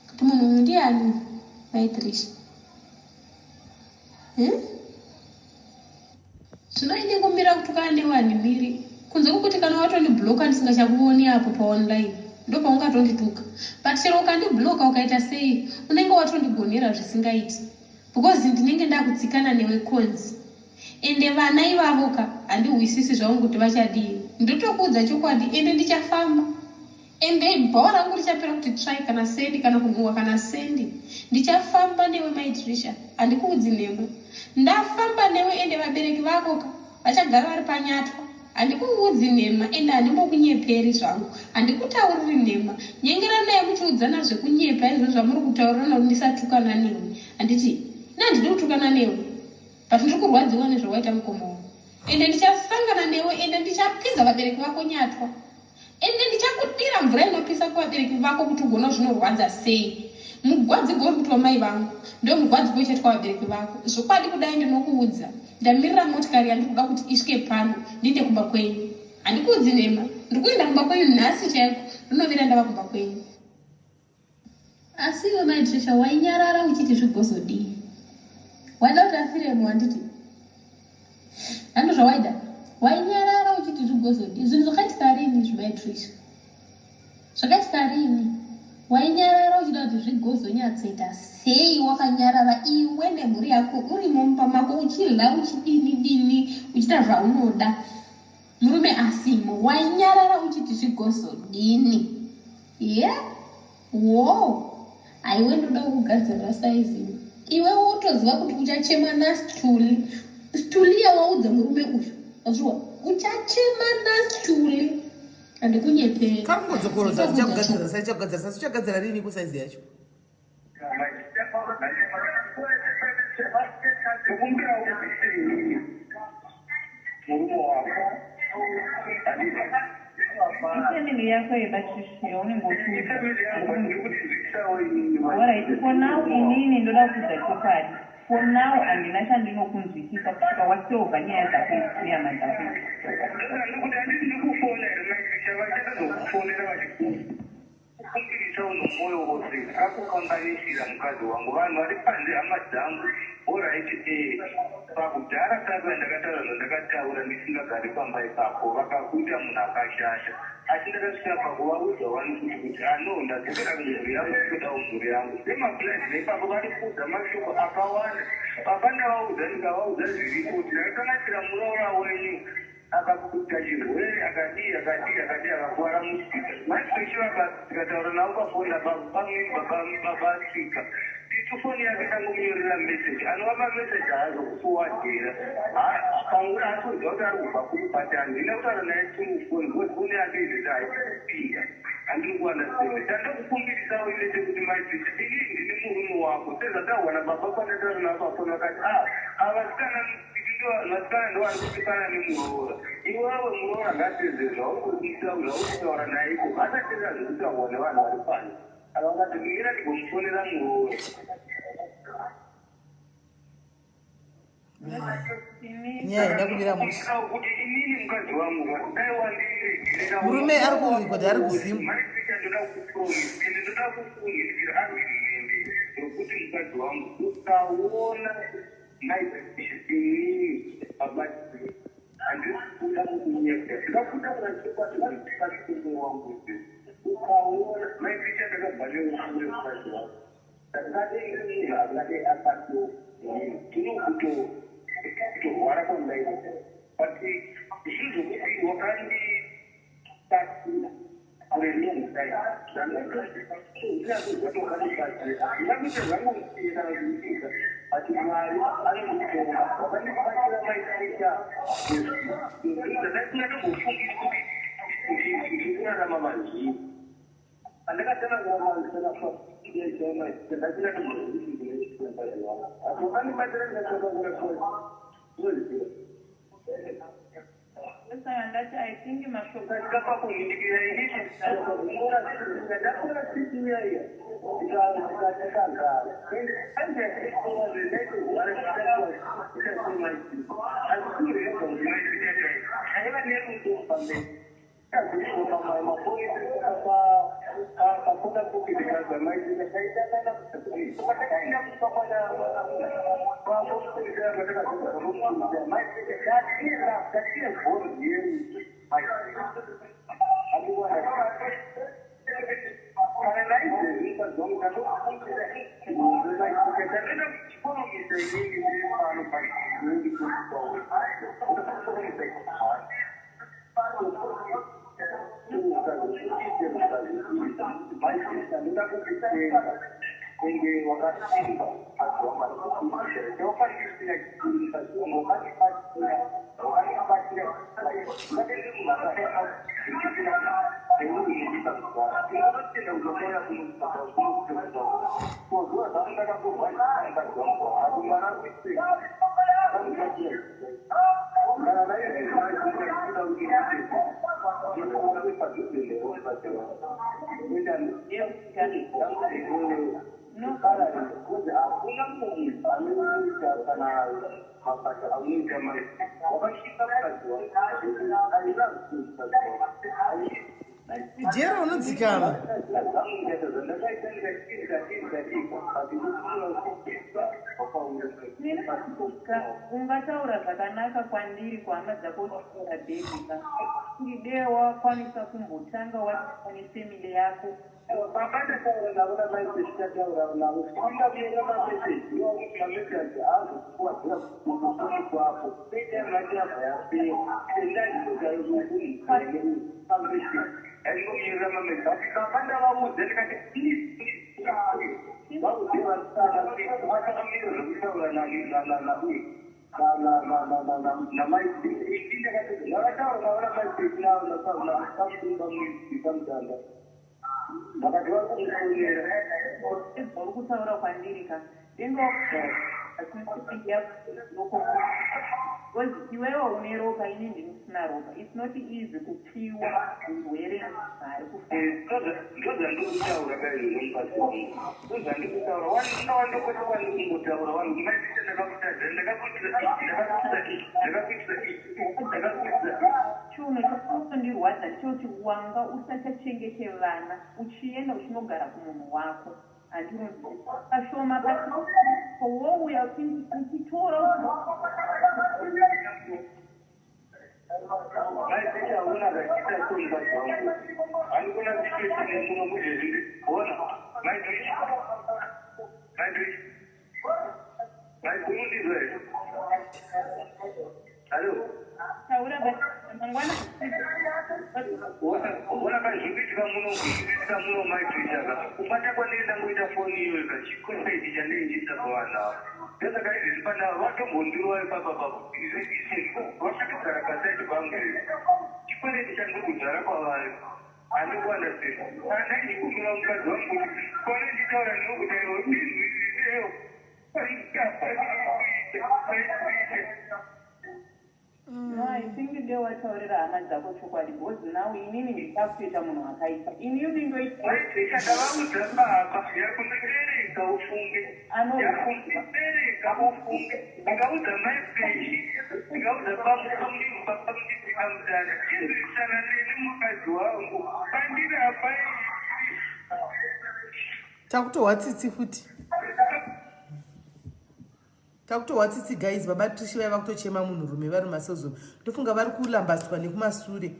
S3: kuti munhu uyu ndiani mai Trisha hmm? Zvino ini kumira kutukana newe handimiri kunze kwekuti kana watondibloka ndisingachakuoni apo paonline ndopaungatondituka but chero ukandibloka ukaita sei unenge watondigonera zvisingaiti because ndinenge ndakutsikana newe konzi Ende vana ivavo ka handihwisisi zvangu kuti vachadii ndotokuudza chokwadi ende ndichafamba ende bhawa rangu richapera kuti tsvai kana sendi kana kunhuhwa kana sendi ndichafamba newe mai Trisha handikuudzi nhema ndafamba newe ende vabereki vako ka vachagara vari panyatwa handikuudzi nhema ende handimbokunyeperi zvangu handikutauriri nhema nyengeranai muchiudzana zvekunyepa izvo zvamuri kutaurirana kuti ndisatukana newe handiti nandidi kutukana newe But ndiri kurwadziwa nezvawaita mukoma wangu. Ende ndichasangana newe ende ndichapinza vabereki vako nyatwa. Ende ndichakudira mvura inopisa kuvabereki vako kuti ugoona zvinorwadza sei. Mugwadzigwo uri kuitwa mai vangu ndomugwadzigwo uchaitwa vabereki vako. Zvokwadi kudai ndinokuudza ndamirira motikari yandiri kuda kuti isvike pano ndiinde kumba kwenyu. Handikuudzi nhema. Ndiri kuenda kumba kwenyu nhasi chaiko rinovira ndava kumba kwenyu. Asi iwe mai Trisha wainyarara uchiti zvigozodii? Waida kuti afiremo handiti? Hando zvawaida? Wainyarara uchiti zvigozodii? Zvinhu zvakaitika rini izvi mai Trisha? Zvakaitika rini? Wainyarara uchida kuti zvigozonyatsoita sei wakanyarara iwe nemhuri yako urimo mumba mako uchidya uchidini dini uchiita zvaunoda. Murume asimo wainyarara uchiti zvigozodini yeah woo aiwe ndoda kugadzirira saizi iwe wotoziva kuti uchachema nastuli stuli yawaudza murume uyu azviwa uchachema nastuli handikunyeperi
S1: kakungodzokorodza tichakugadzirira saizi tichakugadzira saizi tichagadzira rini ko saizi yacho
S4: Ifamily yako yebatrish yaunenge uchiudza. Alright, for now inini ndoda kuudza chokwadi. For now handina chandinokunzwisisa kusvika wasolva nyaya dzako idzi nehama dzako idzi.
S5: Ndosaka ndikuti handiti ndikufona here Mai Trisha vachakazokufonera vachikukumbirisa unomwoyo wose akukanganisira mukadzi wangu vanhu vari panze hama dzangu horaiti ee pakudhara paya ndakataura zvandakataura ndisingagari pamba ipapo vakakuita munhu akashata asi ndakasvika pakuvaudza wani futi kuti ano ndadzokera kumhuri yangu nditodawo mhuri yangu semaplans neipapo vari kuudza mashoko akawanda baba ndavaudza ndikavaudza zviripo kuti ndakakanganisira muroora wenyu akakuta chirwere akadii akadii akadii akakuvara musika maispeshi vakataura navo pafoni nababa baba asika tisu foni yake tangomunyorera meseji anovapa meseji haazokufowadhera pangura haatoziva kuti ari kubva kupi but handina kutaura naye tumufoni because foni yake izvezvi haipinda handiri kuunderstand chandokukumbirisawo ndechekuti maitrisha ini ndini murume wako sezvataurwa nababa pandataura navo pafoni vakati a avasikana vasikana ndo vari kutukana nemuroora iwewe muroora ngateze zvauri kutaura naye iko asateza zvekutaurwa nevanhu vari panze ava vakati mira ndigomufonera muroora.
S1: Nyaya haina kumira mushe.
S5: Kuti inini mukadzi wangu dai wandiregerera.
S1: Murume ari kurekodha ari kuzimu.
S5: Maisika ndoda kukupromisa ende ndoda kukufungidzira agreement yokuti mukadzi wangu ukaona maisika inini baba handisi kuda kukunyepera ndoda kutaura chokwadi pasi wangu ukaona maisika ndakabva neukure mukadzi wangu ndakadei munhu akadei akato tinokutorwara kwandaita but zvinhu zvokuti wakandibatsira for a long time zvandakuziva wakandibatsira handina kuita zvangu kana kuitika but Mwari anonditonga wakandibatsira maisika zvandasingatombofungiri kuti ndiri kurarama mazviri pandakatanga kurarama ndasingatombofungiri wakandibatsira ndikatanga kurarama.
S4: Saka ndati I think mashoko
S5: Kapakunindikira inini ndakora siti iya tikagara aiva nerudo pamberi mapurisa poketikaza maitika taidanana patakaenda maitikatatine bhori yerudo kana naizvezvi mukadzi wangu tatoda kuchikoromisa inini ndiri pano ndoda kukutenda ende wakasimba mukadzi wangu arikukuirakandisina chikuru mukadzi wangu wakandibatsira wakandibatsira ngatende munhu akadai ndinotenda kuti wakauya kunokutozuva zvangu ndakakurwa mukadzi wangu ati Mwari akuise akandibatsira kana naizvezvi maikuda kuti padhuze newe mukadzi wangu kuti hakuna munhu anoita kana mabasa anoita mai wakasvika mukadzi wangu handina mukadzi wangu.
S1: Jero unodzikama.
S5: Zvandakaita ndikadii ndikadii ndikadii
S4: Ka ungataura zvakanaka kwandiri kuhama dzako uchitaura baby ka ndide wakwanisa kumbotanga wataura nefamily yako.
S5: Baba ndataura navo namaisechitataura navo angakuenda mameseji iwakuti mameseji aazokuwadzira kufoni kwako aitime yabva yapera endaizogayomumeseji aingomunyerera mameseji but baba ndavaudza ndikati please please vaudze vasikana vachakamira zvekutaura nauyu namaisei ndakati ndakataura navo namaisei nakamudumba vakati vari kumufonera.
S4: Uri kutaura kwandiri ka denge. Because iwewe une ropa ini ndinisina ropa. It's not easy kupiwa urwere mari kufamba.
S5: Ndozvandikutaura ka izvozvo mukadzi wangu. Ndozvandikutaura. Wani wanda kwese kwandikungotaura wani maitisa ndakakutadza ndakakuitira ichi ndakakuitira ichi ndakakuitira ichi ndakakuitira
S4: Chiuno chakundirwadza ndechekuti wanga usachachengete vana uchienda uchinogara kumunhu wako. Handinonzwisisa. Pashoma pacho wouya uchitora
S5: Maitisa hauna akachiita so mukadzi wangu. Handikona situation yemuno muzvezvi ona maitisa maitisa maiguru ndizvo here? Hallo
S4: taura mangwana
S5: ona ka zvikuitika muno zvikuitika muno maitisa ka kubata kwandiri ndangoita foni iyoyo ka chikwereti chandinjisa pavanhu ava ndosaka izvezvi pana vatombondirova ipapa papo izvezvi vakatogara pasaidi pangu izvi chikwereti chandiri kudzvara kwavari handikuwana sei saka ndaichikumbira mukadzi wangu kuti kwane nditaura newe kuti aiwa ndinzwisisewo paikuita paikuita
S4: No, I think ndewataurira hama dzako chokwadi because now inini ndichakutoita munhu akaipa. Ini ndindoita
S5: Maitisa ndavaudza baba yakundibereka ufunge yakundibereka ufunge ndikaudza mai Peshi ndikaudza bamudika mudana chinzwisana neni mukadzi wangu pandiri apa
S1: Takutohwa tsitsi futi, takutohwa tsitsi guys. Baba Trishi vaiva kutochema munhurume vari masozo, ndofunga vari kulambaswa nekumasure.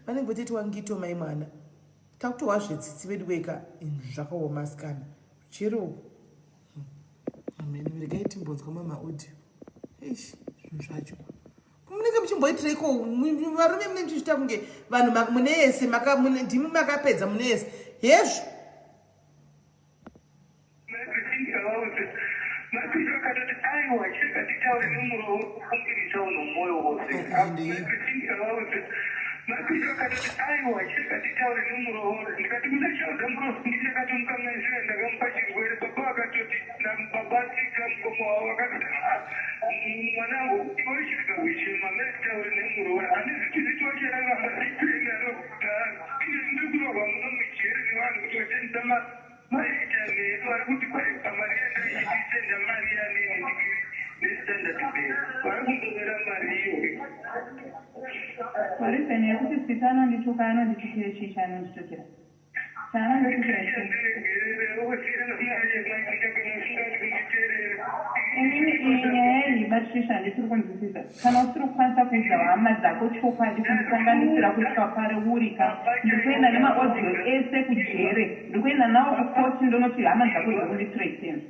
S1: Vanenge votoitiwa ngito mai mwana. Takutohwa zvetsitsi vedu weka, zvakaoma sikana chero. Amen. Regai timbonzwa mama audio. Eish, zvinhu zvacho munenge muchimboitireiko varume? Munenge muchiita kunge vanhu mune yese, ndimi makapedza mune yese hezvo.
S5: Mapisha akatoti aiwa, chirega titaure nemuromo kukumbirisa uno mwoyo wose. Mapisha akatoti aiwa, chirega titaure nemuromo. Ndikati musachaudza muromo, ndichakatomukanganisira, ndakamupa chirwere. Baba akatoti babatika mukoma wavo akati, "Ah, mwanangu iwe chirega kuchema, metitaure nemuroora." Handiziti wacheraramba ndipenaro kudhara ine ndiri kurohwa muno mujeri nevanhu kuti vachandisa maairtime edu vari kuti pamari yandaichitisenda mari yanini ndikiri neStandard Bank vari kundovera mari iyoyo.
S4: Reason yekuti sisi anondituka, anonditukire chii? Chaanonditukira, chaanonditukira chii?
S5: Ndiregerere usiyana naye maita kana usingadi kunditeerera.
S4: Inini iyi nyaya iyi, Patricia, handisiri kunzwisisa. Kana usiri kukwanisa kuudza hama dzako chokwadi, kundikanganisira kusvika pari urika, ndiri kuenda nemaaudio ese kujere, ndiri kuenda nawo kukoti, ndonoti hama dzako dziri kundithreaten.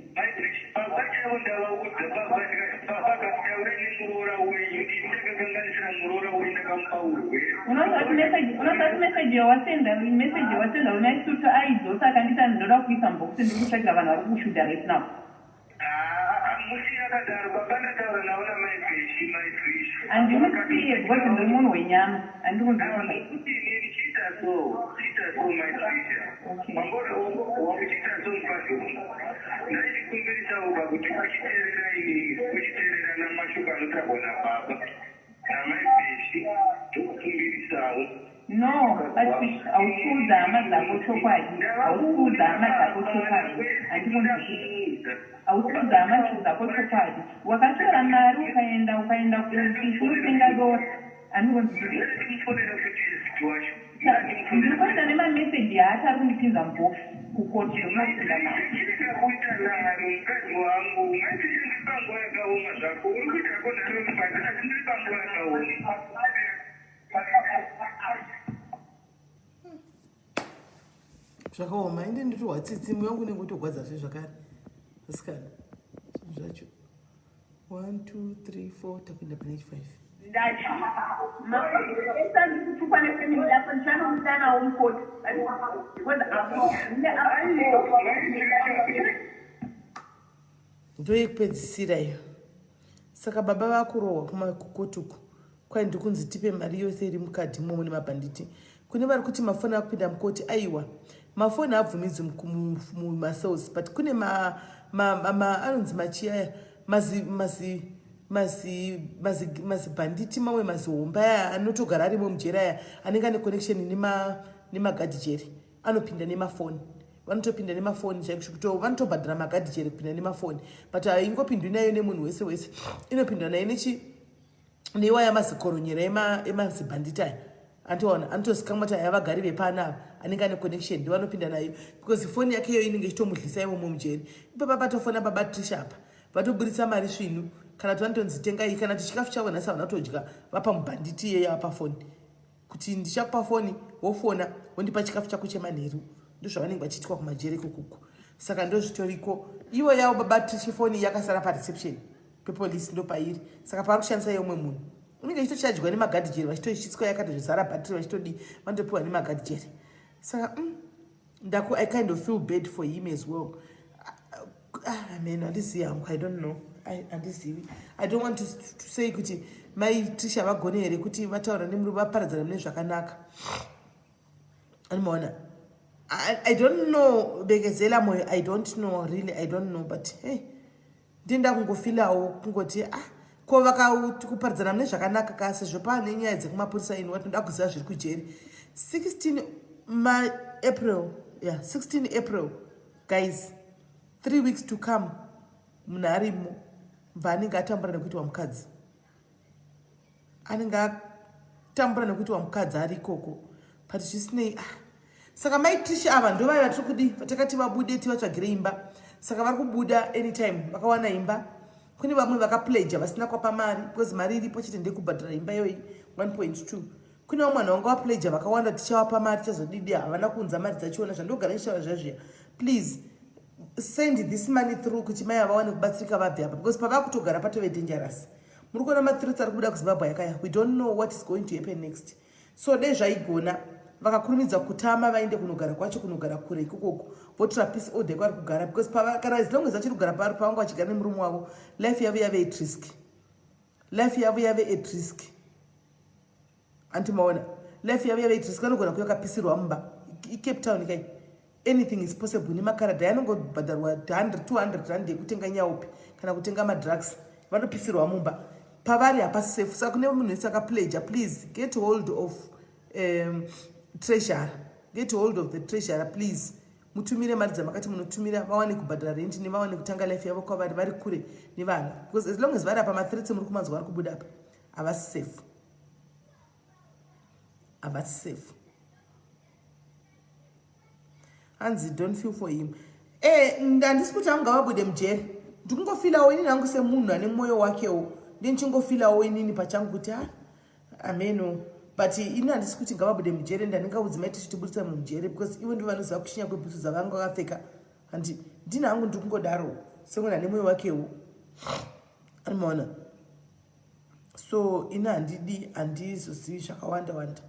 S5: Baba chaivo ndavaudza baba, ndikati baba akataura nemuroora wenyu, ndini ndakakanganisira muroora wenyu, ndakamupa urwere.
S4: Unozati message yawasenda, message yawasenda una isutu aidzosa akanditi ndoda kuisa mubhokisi, ndiri kutsvakira vanhu vari kushuta right now.
S5: Musi akadaro baba ndataura navo namai Peshi, mai Trish.
S4: Handimusiye because ndiri munhu wenyama, handiri kunzwisisa.
S5: Kuti inini chiita so, chiita so mai Trisha.
S4: Okay.
S5: Wakuchiita so mukadzi wangu, ndaichikumbirisawo pakuti uchiteerera inini, uchiteerera namashoko anotaurwa nababa namai Peshi, ndokukumbirisawo.
S4: No, Patricia, hausi hama dzako chokwadi, hausi kuudza hama dzako chokwadi, handikunzwisisa. Hausi kuudza hama dzako chokwadi. Wakatora mari ukaenda, ukaenda kunotenga dora, handikunzwisisa.
S5: Ndimufonera futi wacho.
S4: Ndiri kuenda nemameseji yaati ari kundipinza mubhokisi kukoti, ndinopinda nawo.
S5: Chirega kuita nharo mukadzi wangu. Maitrisha, ndiri panguva yakaoma zvako, uri kuitako nharo mukadzi, asi ndiri panguva yakaoma.
S1: Zvakaoma, inde nditohwa tsitsi, mweya wangu unenge utogwadza zve zvakare asikana, zvinhu zvacho. 1 2 3 4, takuenda pane 5.
S4: Ndati esa ndiri kutukwa nefamily yako, ndichanomuda nawo mukoti because apo
S1: Ndoyekupedzisira iyo. Saka baba vakurohwa kumakoti uku kwai ndiri kunzi tipe mari yose iri mukadhi imomo nemabhanditi. Kune vari kuti mafoni akupinda mukoti, aiwa, mafoni haabvumidzwi mumacells, but kune anonzi machiyaya mazi mazi. Mazibhanditi mamwe mazihomba aya anotogara arimo mujeri aya anenge ane connection nemagadhijeri anopinda nemafoni vanotopinda nemafoni chaiko vanotobhadhara magadhijeri kupinda nemafoni but haingopindwi nayo nemunhu wese wese inopindwa nayo nechi neiwaya mazikoronyera emazibhanditi aya andiona anotozikamwa kuti aya vagari vepano ava anenge ane connection ndivanopinda nayo because foni yake iyoyo inenge ichitomudlisa imomo mujeri ipapa patofona baba trisha apa vatoburitsa mari svinu kana kuti vanotonzi tengai kana kuti chikafu chavo nhasi havana kutodya vapa mubhanditi iyeye vapa foni kuti ndichakupa foni wofona wondipa chikafu chako chemanheru ndozvavanenge vachiitwa kumajeri ikokuku saka ndozvitoriko ivo yavo baba trishi foni yakasara pareception pepolice ndopairi saka pavari kushandisa yeumwe munhu unenge ichitochajwa nemagadhijeri vachitoichitswa yakatozvizara bhatiri vachitodii vanotopiwa nemagadhijeri saka mm, ndaku i kind of feel bad for him as well ah, amen handizivi hangu i don't know handizivi i don't want to, to say kuti mai trisha vagone here kuti vataura nemuri vaparadzana mune zvakanaka animaona I, i don't know bekezela moyo i don't know really i don't know but hey ndinda kungofilawo kungoti ah ko vakakuparadzana mune zvakanaka ka sezvo paane nyaya dzekumapurisa ini watinoda kuziva zviri kujeri 16 maapril ya yeah, 16 april guys three weeks to come munhu arimo bva anenge atambura nekuitwa mukadzi anenge atambura nekuti wamukadzi ari ikoko but zvisinei ah. Saka mai Trish ava ndovai vatiri kudi vatakati vabude tivatsvagire imba saka vari kubuda anytime vakawana imba kune vamwe vakapledja vasina kwapa mari because mari iripo chete ndekubhadhara imba iyoyi 1.2 kune vamwe vanhu vanga vapledja vakawanda tichavapa mari tichazodidi havana kuunza mari dzachiona zvandogara ndichitaura zviya zviya please send this money through kuti mai havawane kubatsirika vabve apa because pavakutogara patove dangerous muri kuona mathreats ari kubuda kuzimbabwe yakaya we don't know what is going to happen next so dei zvaigona vakakurumidza kutama vaende kunogara kwacho kunogara kure ikokoko votora peace order kwavari kugara because pava, kana as long as vachiri kugara pavari pavanga vachigara nemurume wavo life yavo yave at risk life yavo yave at risk anti maona life yavo yave at risk vanogona kuya kapisirwa mumba icape town kai anything is possible nemakarada yanongobhadharwa 100 200 rand yekutenga nyaupi kana kutenga madrugs vanopisirwa mumba pavari hapasi safe saka kune munhu wese akapledger please get hold of um, treasurer get hold of the treasurer please mutumire mari dzamakati munotumira vawane kubhadhara rent nevawane kutanga life yavo kwavari vari kure nevana because as long as vari apa mathreats muri kumanzwa vari kubuda apa havasi safe havasi safe hanzi don't feel for him eh handisi kuti hangu ngavabude mujeri ndikungofilawo inini hangu semunhu ane mwoyo wakewo ndichingofilawo inini pachangu kuti ah ameno but ini handisi kuti ngavabude mujeri and handingaudzi mai tichitiburitsa munhu mujeri because ivo ndivo vanoziva kushinya kwebhutsu dzavanga vakapfeka handi ndini hangu ndiri kungodaro semunhu ane mwoyo wakewo anomaona so ini handidi handizozivi zvakawanda wanda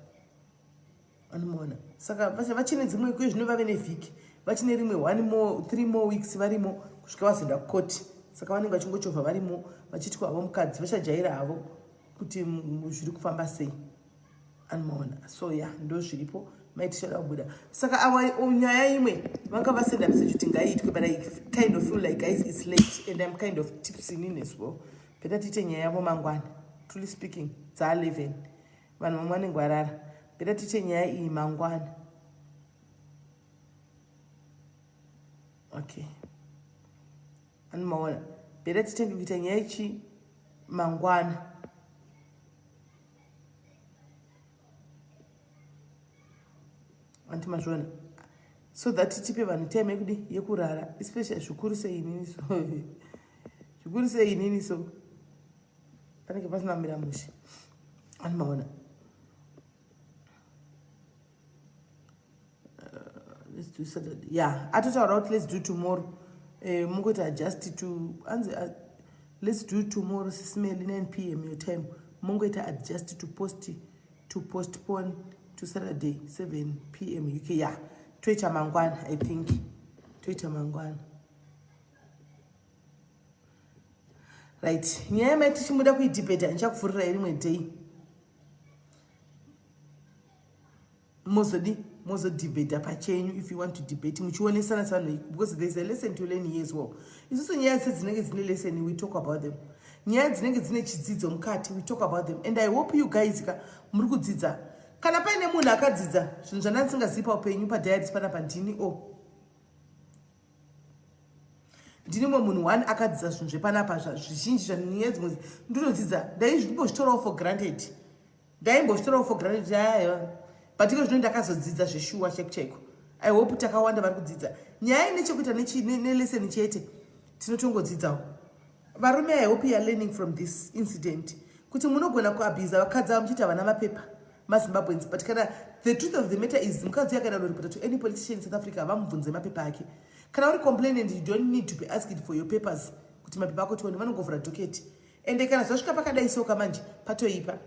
S1: anomaona saka vachine dzimwe kuye zvino vave nevhiki vachine rimwe one more three more weeks varimo kusvika vazoenda kukoti saka vanenge vachingochovha varimo vachitwa havo mukadzi vachajaira havo kuti zviri kufamba sei anomaona so ya ndo zviripo maitichada kubuda saka awa nyaya imwe vanga vasenda message kuti ngaiitwe but i kind of feel like guys it's late and i'm kind of tipsy in as well better tiite nyaya yavo mangwana truly speaking dza 11 vanhu vamwe vanenge varara better tiite nyaya iyi mangwana okay anomaona better titenge kuita nyaya ichi mangwana anti mazviona so that tipe vanhu time yekudi yekurara especially zvikuru sei inini so zvikuru sei inini so panenge pasina kumira mushe ani maona uh, let's do saturday yeah atotaura kuti let's do tomorrow eh, mungoita adjust to anzi uh, let's do tomorrow sisimeli 9 p m your time mungoita adjust to post to postpone to saturday 7 p m uk yeah toita mangwana i think toita mangwana right nyaya yamai tichimuda kuidhibheta ndichakuvhurirai rimwe day mozodi mozodhibheta pachenyu if you want to debate muchionesana sevanhu because there's a lesson to learn here as well isusu nyaya dze dzinenge dzine lesson we talk about them Nyaya dzinenge dzine chidzidzo mukati, we talk about them and I hope you guys ka muri kudzidza. Kana paine munhu akadzidza zvinhu zvandandisingazivi paupenyu padiaries panapa, ndini o oh. Ndini mumwe munhu one akadzidza zvinhu zvepanapa zvizhinji zvanyaya dzimwe ndinodzidza. Ndaimbozvitorawo for granted, ndaimbozvitorawo for granted, aiwa, but iko zvino ndakazodzidza zveshuwa chaiko chaiko. I hope takawanda vari kudzidza. Nyaya ine chekuita nelesson chete, tinotongodzidzawo. Varume, I hope you are learning from this incident kuti munogona kuabhiza vakadzi ava muchiita vana mapepa maZimbabweans, but kana the truth of the matter is mukadzi uyo akaenda kunoripota to any police station in South Africa, vamubvunze mapepa ake. Kana uri complainant, you don't need to be asked for your papers kuti mapepa ako tione. Vanongovhura docket. Ende kana zvasvika pakadai soka manje patoipa.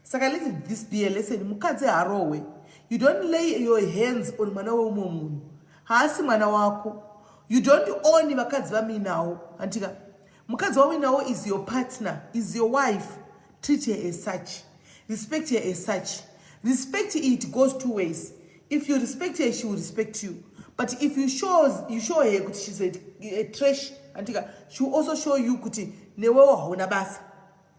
S1: Saka let this be a lesson: mukadzi harohwe. You don't lay your hands on mwana weumwe munhu. Haasi mwana wako. You don't own vakadzi vamuinawo, handika? Mukadzi wauinawo is your partner, is your wife. Treat her as such, respect her as such. Respect, it goes two ways. If you respect her, she will respect you, but if you show her kuti she's a trash, andika, she will also show you kuti newewo hauna basa,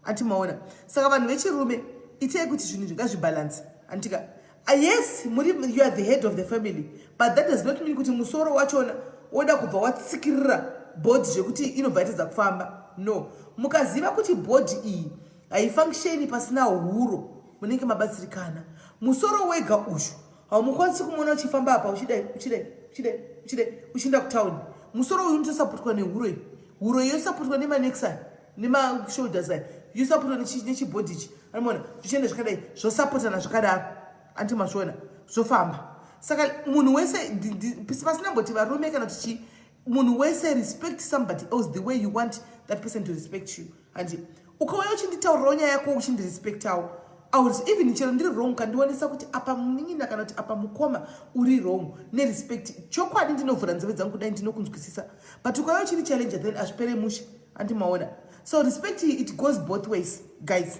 S1: anti maona? Saka vanhu vechirume, itei kuti zvinhu zvingazvibhalansi, andika? Yes, muri, you are the head of the family, but that does not mean kuti musoro wachona woda kubva watsikirira body zvekuti inobva yatadza kufamba. No, mukaziva kuti body iyi haifunctioni pasina huro, munenge mabatsirikana. Musoro wega uyu haumukwanisi kumuona uchifamba apa uchidai, uchidai, uchidai, uchidai, uchienda kutauni. Musoro uyu unotosapotwa nehuro iyi. Huro iyi yosapotwa nemanecks aya nemashoulders aya, yosapotwa nechibody ichi, anomaona zvichienda zvakadai, zvosapotana zvakadaro, anti mazviona zvofamba. Saka munhu wese, pasina mboti varume kana kuti chii, munhu wese, respect somebody else the way you want that person to respect you. Handi ukauya uchinditaurirawo nyaya yako, uchindirespectawo, even chero ndiri wrong, kandionesa kuti apa munin'ina kana kuti apa mukoma uri wrong, nerespect, chokwadi ndinovhura nzeve dzangu kudai, ndinokunzwisisa. But ukauya uchiri challenger, then hazvipere mushe, handimaona? So respect, it goes both ways, guys,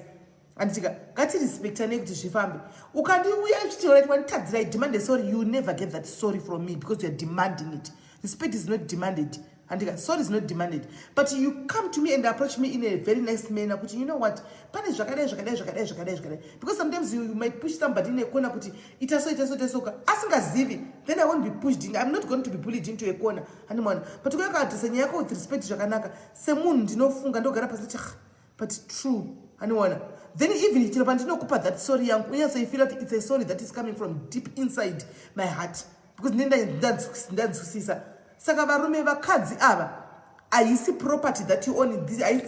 S1: handitika? Ngatirespectanei kuti zvifambe. Ukandiuya uchiti, "Right, wanditadzira, I demand a sorry," you never get that sorry from me because you are demanding it. Respect is not demanded, handika? Sorry is not demanded. But you come to me and approach me in a very nice manner kuti, "You know what, pane zvakadai, zvakadai, zvakadai, zvakadai, zvakadai," because sometimes you might push somebody in a corner kuti ita so, ita so, ita so, asingazivi. Then I won't be pushed in. I'm not going to be bullied into a corner, handimona? But ukauya ukaadresa nyaya yako with respect zvakanaka, semunhu ndinofunga, ndogara pasi kuti, "But true," aniona? Then even chero pandinokupa that sorry yangu, unyatsoifeela kuti it's a sorry that is coming from deep inside my heart because ndanzwisisa. Saka varume, vakadzi ava haisi property that you own.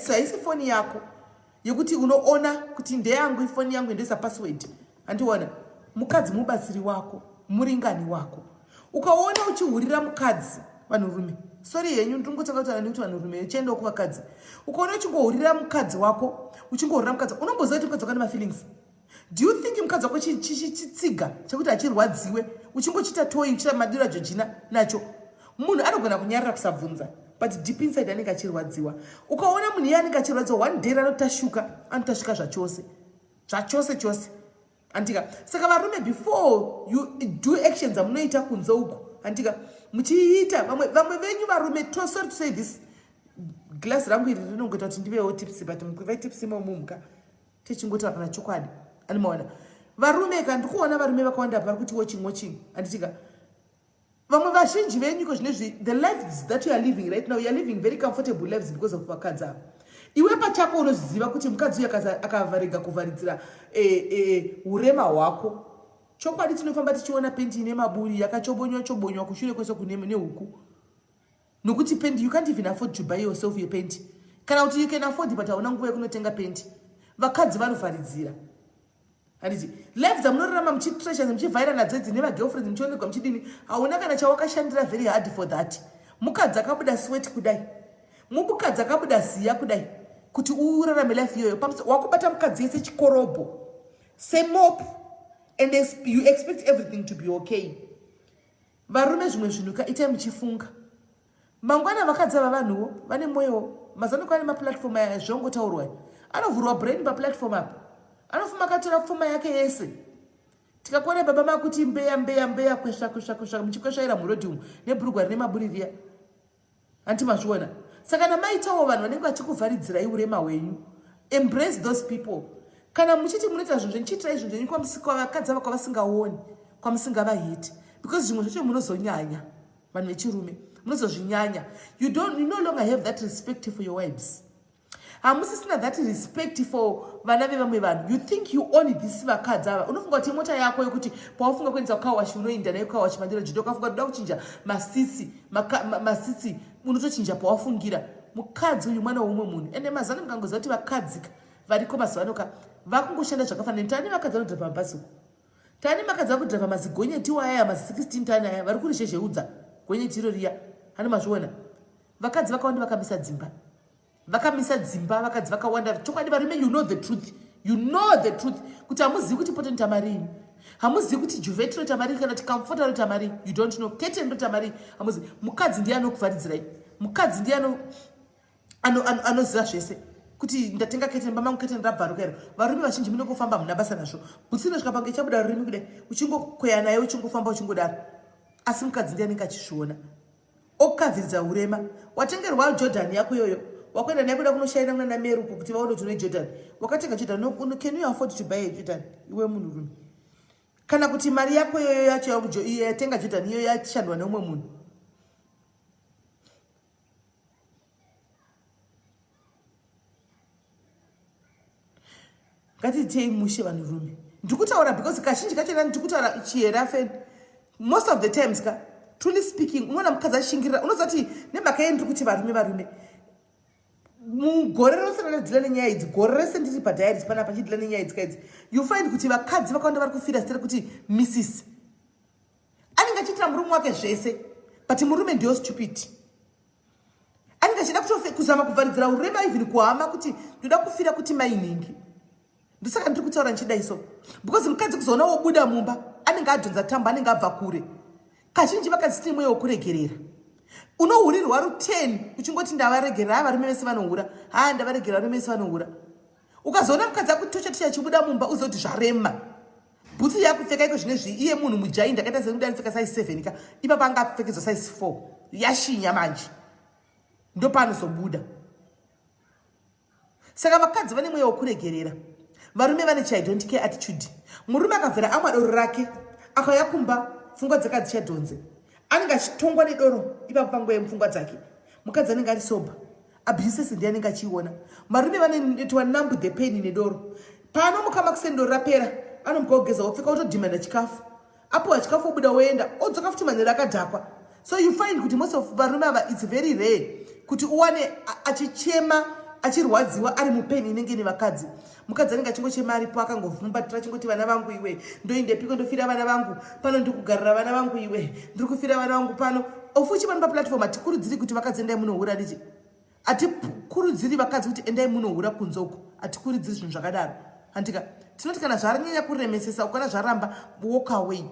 S1: Haisi foni yako yekuti unoona kuti ndeyangu, ifoni yangu, ndoisa password, handiona? Mukadzi mubatsiri wako, muringani wako. Ukaona uchihurira mukadzi, vanhurume, sorry henyu, ndingotanga kutaura nekuti vanhurume, uchiendawo kuvakadzi, ukaona uchingohurira mukadzi wako, uchingohurira mukadzi, unomboziva kuti mukadzi wako ane mafeelings? Do you think mukadzi wako chitsiga chekuti achirwadziwe uchingochiita toy, uchiita madiro aJojina nacho? Munhu anogona kunyarara kusabvunza, but deep inside anenge achirwadziwa. Ukaona munhu iye anenge achirwadziwa, one day ranotashuka, anotasvika zvachose, zvachose chose, andika? Saka varume, before you do actions amunoita kunze uku, andika, muchiita vamwe venyu varume, sorry to say this, glass rangu iri rinongoita kuti ndivewo tipsy, but mukuva tipsy imomuka tichingotaura kana chokwadi, animaona? Varume ka, ndikuona varume vakawanda vari kuti watching, watching, handitika? Vamwe vazhinji venyu iko zvinezvi, the lives that you are living right now, you are living very comfortable lives because of vakadzi ava. Iwe pachako unoziva kuti mukadzi uyu akavarega kuvharidzira urema hwako, chokwadi tinofamba tichiona pendi ine maburi, yakachobonywa chobonywa kushure kwese kune nehuku, nokuti pendi, you can't even afford to buy yourself your pendi, kana kuti you can afford but hauna nguva yekunotenga pendi. Vakadzi vanovharidzira, handiti? Life dzamunorarama muchitresha, muchivhaira nadzo idzi nemagirlfriends, muchionekwa muchidini, hauna kana chawakashandira very hard for that. Mukadzi akabuda sweat kudai, mukadzi akabuda ziya kudai kuti urarame life iyoyo. Wakubata mukadzi yese chikorobho, semop, and you expect everything to be okay. Varume, zvimwe zvinhu ka, itai muchifunga mangwana. Vakadzi ava vanhuwo vane mwoyowo. Mazano kwane maplatform aya zvongotaurwa, anovhurwa brain paplatform apa, anofuma akatora pfuma yake yese. Tikakuona baba makuti mbeya, mbeya, mbeya, kwesva, kwesva, kwesva, muchikwesvaira murodhi umu nebhurugwa rine maburi riya, hanti mazviona? Saka kana maitawo vanhu vanenge vachikuvharidzirai urema hwenyu, embrace those people. Kana muchiti munoita zvinhu zvenyu, chiitirai zvinhu zvenyu kwavakadzi ava kwavasingaoni, kwamusingavahiti, because zvimwe zvacho munozonyanya. Vanhu vechirume munozozvinyanya. You don't, you no longer have that respect for your wives. Hamusisina that respect for vana vevamwe vanhu. You think you own this vakadzi ava. Unofunga kuti mota yako yekuti pawafunga kuendesa kukawashi unoinda nayo kukawashi mandiro jido, ukafunga kuti uda kuchinja masitsi, masitsi unotochinja pawafungira. Mukadzi uyu mwana weumwe munhu. Ende mazano mukangoziva kuti vakadzika variko mazuva ano ka vakungoshanda zvakafanana. Tani vakadzi vanodhiraivha mabhazi uko. Tani makadzi vakudhiraivha mazigonyeti aya mazi 16 tani aya vari kurizhezheudza gonyeti iro riya. Hani mazviona? Vakadzi vakawanda vakamisa dzimba. Vakamisa dzimba vakadzi vakawanda. Chokwadi varume, you know the truth. You know the truth kuti hamuzivi kuti poto nitamarii. Hamuzivi kuti juvet rotamarii kana kuti comfort rotamarii. You don't know. Curtain rotamarii. Hamuzivi. Mukadzi ndiye anokuvharidzirai. Mukadzi ndiye anoziva zvese kuti ndatenga keteni pamangu, keteni rabvaruka iro. Varume vazhinji munongofamba hamuna basa nazvo. Bhutsi inosvika pange ichabuda rurimi kudai, uchingokweya naye uchingofamba uchingodaro. Asi mukadzi ndiye anenge achizviona. Okukavhiridza urema. Watengerwa Jordan yako iyoyo, wakuenda naye kuda kunoshaina kunana Meruko kuti vaone kuti une Jordan. Wakatenga Jordan, no, can you afford to buy a Jordan iwe munhurume? Kana kuti mari yako iyoyo yacho yatenga Jordan iyoyo yashandwa neumwe munhu. Ngatiitei mushe vanhurume. Ndikutaura because kazhinji kacho ndiri kutaura chihera fan. Most of the times ka, truly speaking, unoona mukadzi ashingirira. Unoziva kuti nemhaka yei ndiri kuti varume varume. Mugore rose randadhila nenyaya idzi, gore rese ndiri padiaries panapa ndichidhila nenyaya idzi kaidzi, you find kuti vakadzi vakawanda vari kufira zita rekuti Mrs. Anenge achiitira murume wake zvese, but murume ndiyo stupid. Anenge achida kuzama kuvharidzira urema even kuhama kuti ndoda kufira kuti mainingi. Ndosaka ndiri kutaura ndichidai so, because mukadzi kuzoona wobuda mumba anenge adhonza tambo, anenge abva kure. Kazhinji vakadzi tine mweya wekuregerera. Unohurirwa ru10 uchingoti ndavaregerera, varume vese vanohura. Ha, ndavaregerera, varume vese vanohura. Ukazoona mukadzi akutocha tocha achibuda mumba, uzive kuti zvarema. Bhutsu yakupfeka iko zvinezvi, iye munhu mujai ndakaita sekuti anopfeka size 7 ka, ipapa anga apfekedzwa size 4 yashinya manje, ndopaanozobuda. Saka vakadzi vane mweya wekuregerera, varume vane chi I don't care attitude. Murume akabvira amwa doro rake akauya kumba, pfungwa dzake hadzichadhonze, anenge achitongwa nedoro ipapo panguva yemupfungwa dzake. Mukadzi anenge ari sober, abuses ndiye anenge achiiona. Varume vanoitwa numb the pain nedoro. Paanomuka makuseni doro rapera, anomuka ogeza opfeka otodhimanda chikafu. Apiwa chikafu obuda oenda, odzoka futi manheru akadhakwa. So you find kuti most of varume ava, it's very rare kuti uwane achichema achirwadziwa ari mupain inenge nevakadzi. Mukadzi anenge achingochema aripo akangovhumbatira achingoti vana vangu iwe, ndoindepiko, ndofira vana vangu pano, ndiri kugarira vana vangu iwe, ndiri kufira vana vangu pano. Ofuchi pano paplatform hatikurudziri kuti vakadzi endai munohura diji. Hatikurudziri vakadzi kuti endai munohura kunze uko. Hatikurudziri zvinhu zvakadaro. Handika tinoti kana zvanyanya kuremesesa, ukana zvaramba, walk away.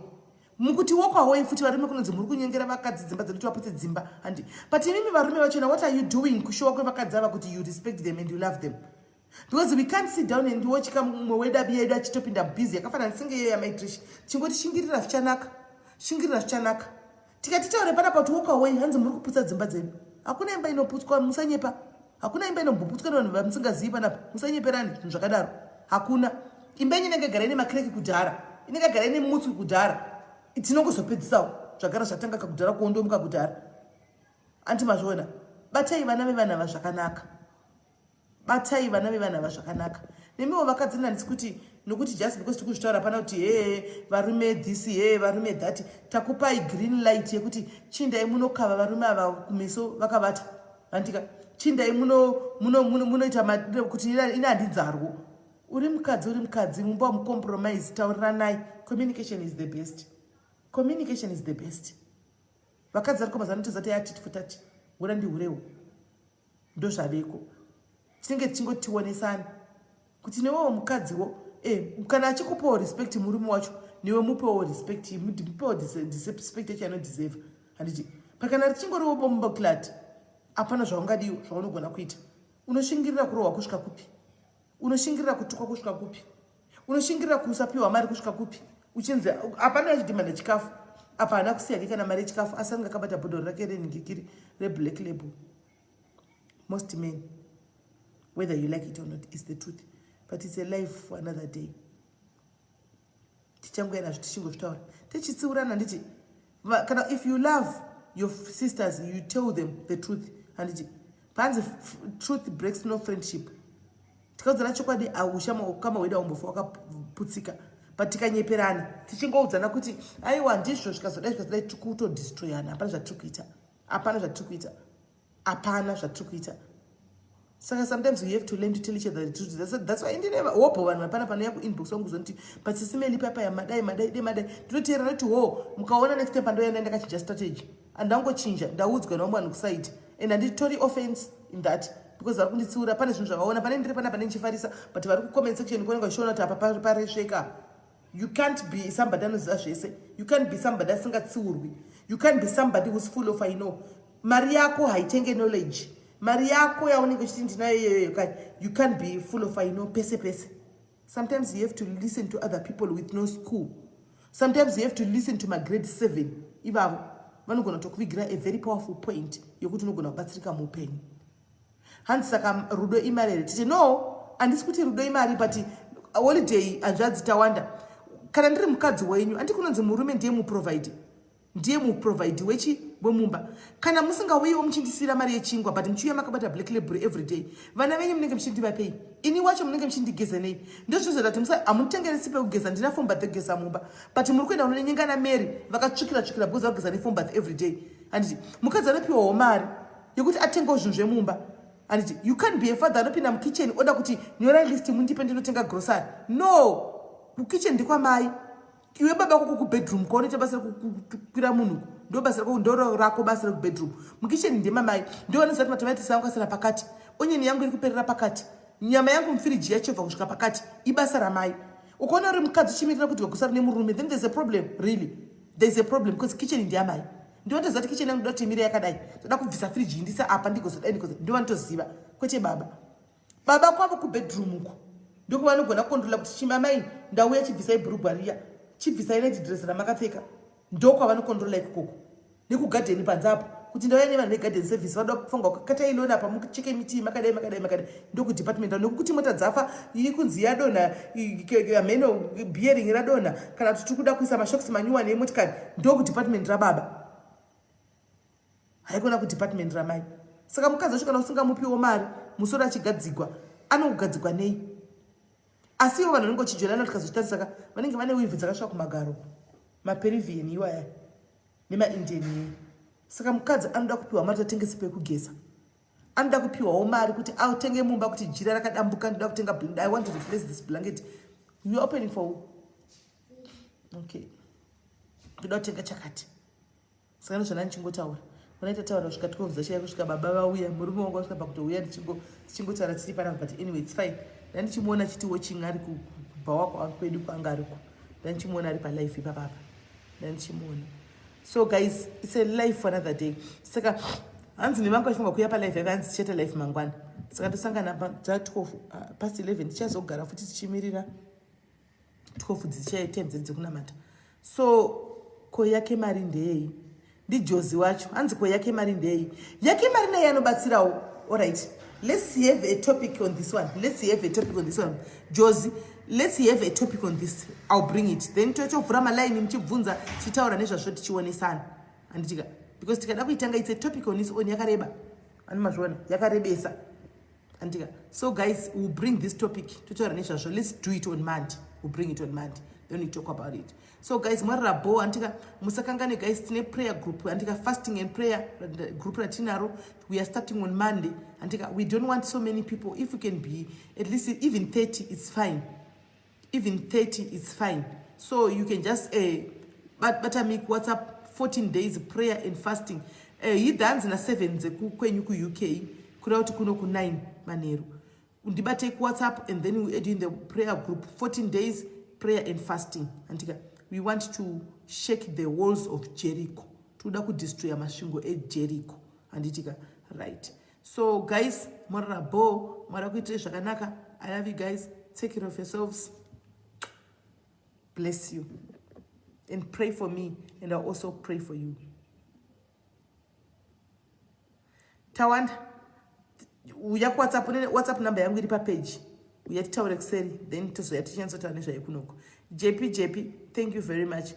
S1: Mukuti walk away futi varume kunonzi muri kunyengera vakadzi dzimba dzedu vaputse dzimba. Handi, but imimi varume vachona, what are you doing kushowa kwevakadzi ava kuti you respect them and you love them? Because we can't sit down and watch kamumwe wedabi yedu achitopinda busy yakafanana senge iyo yamaitrish, chingoti shingirira zvichanaka, shingirira zvichanaka. Tikati taure panapa kuti walk away, hanzi muri kuputsa dzimba dzedu. Hakuna imba inoputswa, musanyepa. Hakuna imba inomboputswa nevanhu vamusingazivi panapa. Musanyeperani zvinhu zvakadaro. Hakuna imba yenyu inenge gara ine makireki kudhara, inenge gara ine mutswi kudhara. Tinongozopedzisawo zvagara zvatanga kakudhara, kuondomuka kudhara. Anti mazviona? Batai vana vevana va zvakanaka. Batai vana vevana va zvakanaka. Nemiwo vakadzi, nandisi kuti nokuti just because tikuzvitaura pana kuti hee varume this, hee varume that, takupai green light yekuti chindai munokava varume ava kumeso vakavata. Andika chindai munoita kuti ine handidzarwo. Uri mukadzi, uri mukadzi, mumba mucompromise, tauriranai. Communication is the best. Communication is the best. Vakadzi vari kumazuva anotoziva kuti yatiti futati hura ndihurewo, ndozvaveko. Tinenge tichingotionesana kuti newewo mukadziwo kana achikupawo respect murume wacho, newe mupewo respect, mupewo respect yacho anodeserve. Handiti pakana richingoriwo bomba clat, hapana zvaungadiwo zvaunogona kuita. Unoshingirira kurohwa kusvika kupi? Unoshingirira kutukwa kusvika kupi? Unoshingirira kusapiwa mari kusvika kupi? Uchinzi hapana achidhimanda chikafu apa, haana kusiya ke kana mari yechikafu, asi ange akabata bhodhoro rake renhingikiri reblack label. Most men, whether you like it or not, is the truth. But it's a life for another day. Tichanguya nazvo tichingozvitaura tichitsiurana handiti kana if you love your sisters you tell them the truth handiti panzi truth breaks no friendship. Tikaudzana chokwadi aushama ukama hwedu haumbofa wakaputsika, but tikanyeperana tichingoudzana kuti aiwa ndizvo zvikazodai zvikazodai tiri kutodestroyana. Hapana zvatiri kuita, hapana zvatiri kuita, hapana zvatiri kuita. Saka sometimes we have to learn to tell each other the truth. That's why ndine hopo vanhu vapana panouya kuinbox wangu kuzoniti pasisimeli papa madai madai de madai, ndinoteerera kuti ho mukaona next time pandouya ndakachinja strategy, andangochinja ndaudzwa nevamwe vanhu kusite, and handitori offense in that because vari kunditsiura pane zvinhu zvavaona pane ndiri panapa ndichifarisa, but vari kucomment section kuoneka vachiona kuti apa paresveka. You can't be somebody anoziva zvese. You can't be somebody asingatsiurwi. You can't be somebody who's full of "I know". Mari yako haitenge knowledge. Mari yako yaunenge uchiti ndinayo iyoyo kai, you can't be full of "I know" pese pese. Sometimes you have to listen to other people with no school. Sometimes you have to listen to magrade 7 ivavo vanogona kutokuvigira a very powerful point yokuti unogona kubatsirika muupenyu. Hanzi saka rudo imari here? Titi no, handisi kuti rudo imari, but holiday hanzvadzi tawanda. Kana ndiri mukadzi wenyu, handi kunonzi murume ndiye muprovide, ndiye muprovide wechi wemumba. Kana musingauyiwo muchindisiyira mari yechingwa, but muchiuya makabata Black Label every day, vana venyu munenge muchindivapei? Ini wacho munenge muchindigeza nei? Ndozvizota kuti hamutengeresi pekugeza. Ndina foam bath yekugeza mumba, but muri kuenda kunonyenga namary vakatsvukira tsvukira because vakugeza nefoam bath every day, handiti? Mukadzi anopiwawo mari yekuti atengewo zvinhu zvemumba, handiti? You can't be a father anopinda mukitchen oda kuti nyorai list mundipe ndinotenga grocery. No, kukitchen ndekwamai. Iwe baba koko kubedroom kwaunoita basa rekukwira munhu, ndo basa rako, ndo rako basa rekubedroom. Mukitchen ndemamai, ndo vanoziva kuti matomatisi angu asara pakati, onion yangu iri kuperera pakati, nyama yangu mufiriji yachobva kusvika pakati. Ibasa ramai. Ukaona uri mukadzi uchimirira kuti wagusara nemurume, then there's a problem. Really, there's a problem, because kitchen ndeyamai. Ndinotoziva kuti kitchen yangu ndoda kuti imire yakadai, toda kubvisa firiji ndisa apa, ndigozodai, ndigozo ndo vanotoziva, kwete baba. Baba kwavo kubedroom uko ndokuvanogona kukontrola kuti chimamai ndauya, chibvisai bhurugwa riya, chibvisai night dress ramakapfeka. Ndokwavanokontrola ikokoko nekugadheni panze apo kuti ndauya nevanhu vegarden service vanoda kufunga katai lawn apa, mucheke miti, makadai makadai makadai. Ndokudepartment nekuti mota dzafa iri kunzi yadonha, hameno bearing radonha, kana kuti tiri kuda kuisa mashocks manyuwani emotikari, ndokudepartment rababa, haikona kudepartment ramai. Saka mukadzi wacho kana usingamupiwo mari, musoro achigadzigwa anogadzigwa nei? Asi ivo vanhu vanenge vachijoinana, tikazochitarisaka, vanenge vane weave dzakasvika kumagaro, maPeruvian iwaya nemaIndian iye. Saka mukadzi anoda kupiwa mari tatengesi pekugeza, anoda kupiwawo mari kuti atenge mumba, kuti jira rakadambuka, ndoda kutenga, I want to replace this blanket. You are opening for who? Okay, ndoda kutenga chakati. Saka ndozvana ndichingotaura, unaita taura kusvika 12 dzachaya, kusvika baba vauya. Murume wangu asvika pakutouya, tichingotaura tiri panapa, but anyway, it's fine. Ndandichimuona achiti watching ari kubhawa kwedu kwanga ariko. Ndandichimuona ari palife ipapapa, ndandichimuona. So guys, it's a life for another day. Saka hanzi nevangu vachifunga kuuya palife yave, hanzi tichaita life mangwana. Saka tosangana dza 12 past 11, tichazogara futi tichimirira 12 dzichaitime dzedu dzekunamata. So ko yake mari ndeyei? Ndijozi wacho hanzi ko yake mari ndeyei? Yake mari naye anobatsirawo. Alright, let's have a topic on this one. Let's have a topic on this one, Jozi. Let's have a topic on this. I'll bring it, then tochovhura malaini muchibvunza, tichitaura nezvazvo, tichionesana, handitika? Because tikada kuitanga, it's a topic on its own, yakareba ani mazviona, yakarebesa, handitika? So guys, we'll bring this topic, totaura nezvazvo. Let's do it on Monday. We'll bring it on Monday, then we talk about it. So guys, mwarira bo, handika? Musakangane guys, tine prayer group, handika? Fasting and prayer group ratinaro, we are starting on Monday, handika? We don't want so many people. If we can be at least even 30, it's fine. Even 30, it's fine. So you can just bata me WhatsApp. 14 days prayer and fasting. Hidhanzi na7 dzekukwenyu kuUK, kureva kuti kuno ku9 manheru. Ndibate kuWhatsApp and then we add you in the prayer group. 14 days prayer and fasting, andika? We want to shake the walls of Jericho. Toda kudestroya masvingo eJericho, handitika? Right, so guys, mwarara bo, mwari akuitirai zvakanaka. I love you guys. Take care of yourselves. Bless you, and pray for me and I'll also pray for you. Tawanda. Uya kuWhatsApp, une WhatsApp number yangu iri papeji. Uya titaure kuseri, then tozoya tichinyatsotaura nezvayo kunoko. JP, JP, thank you very much.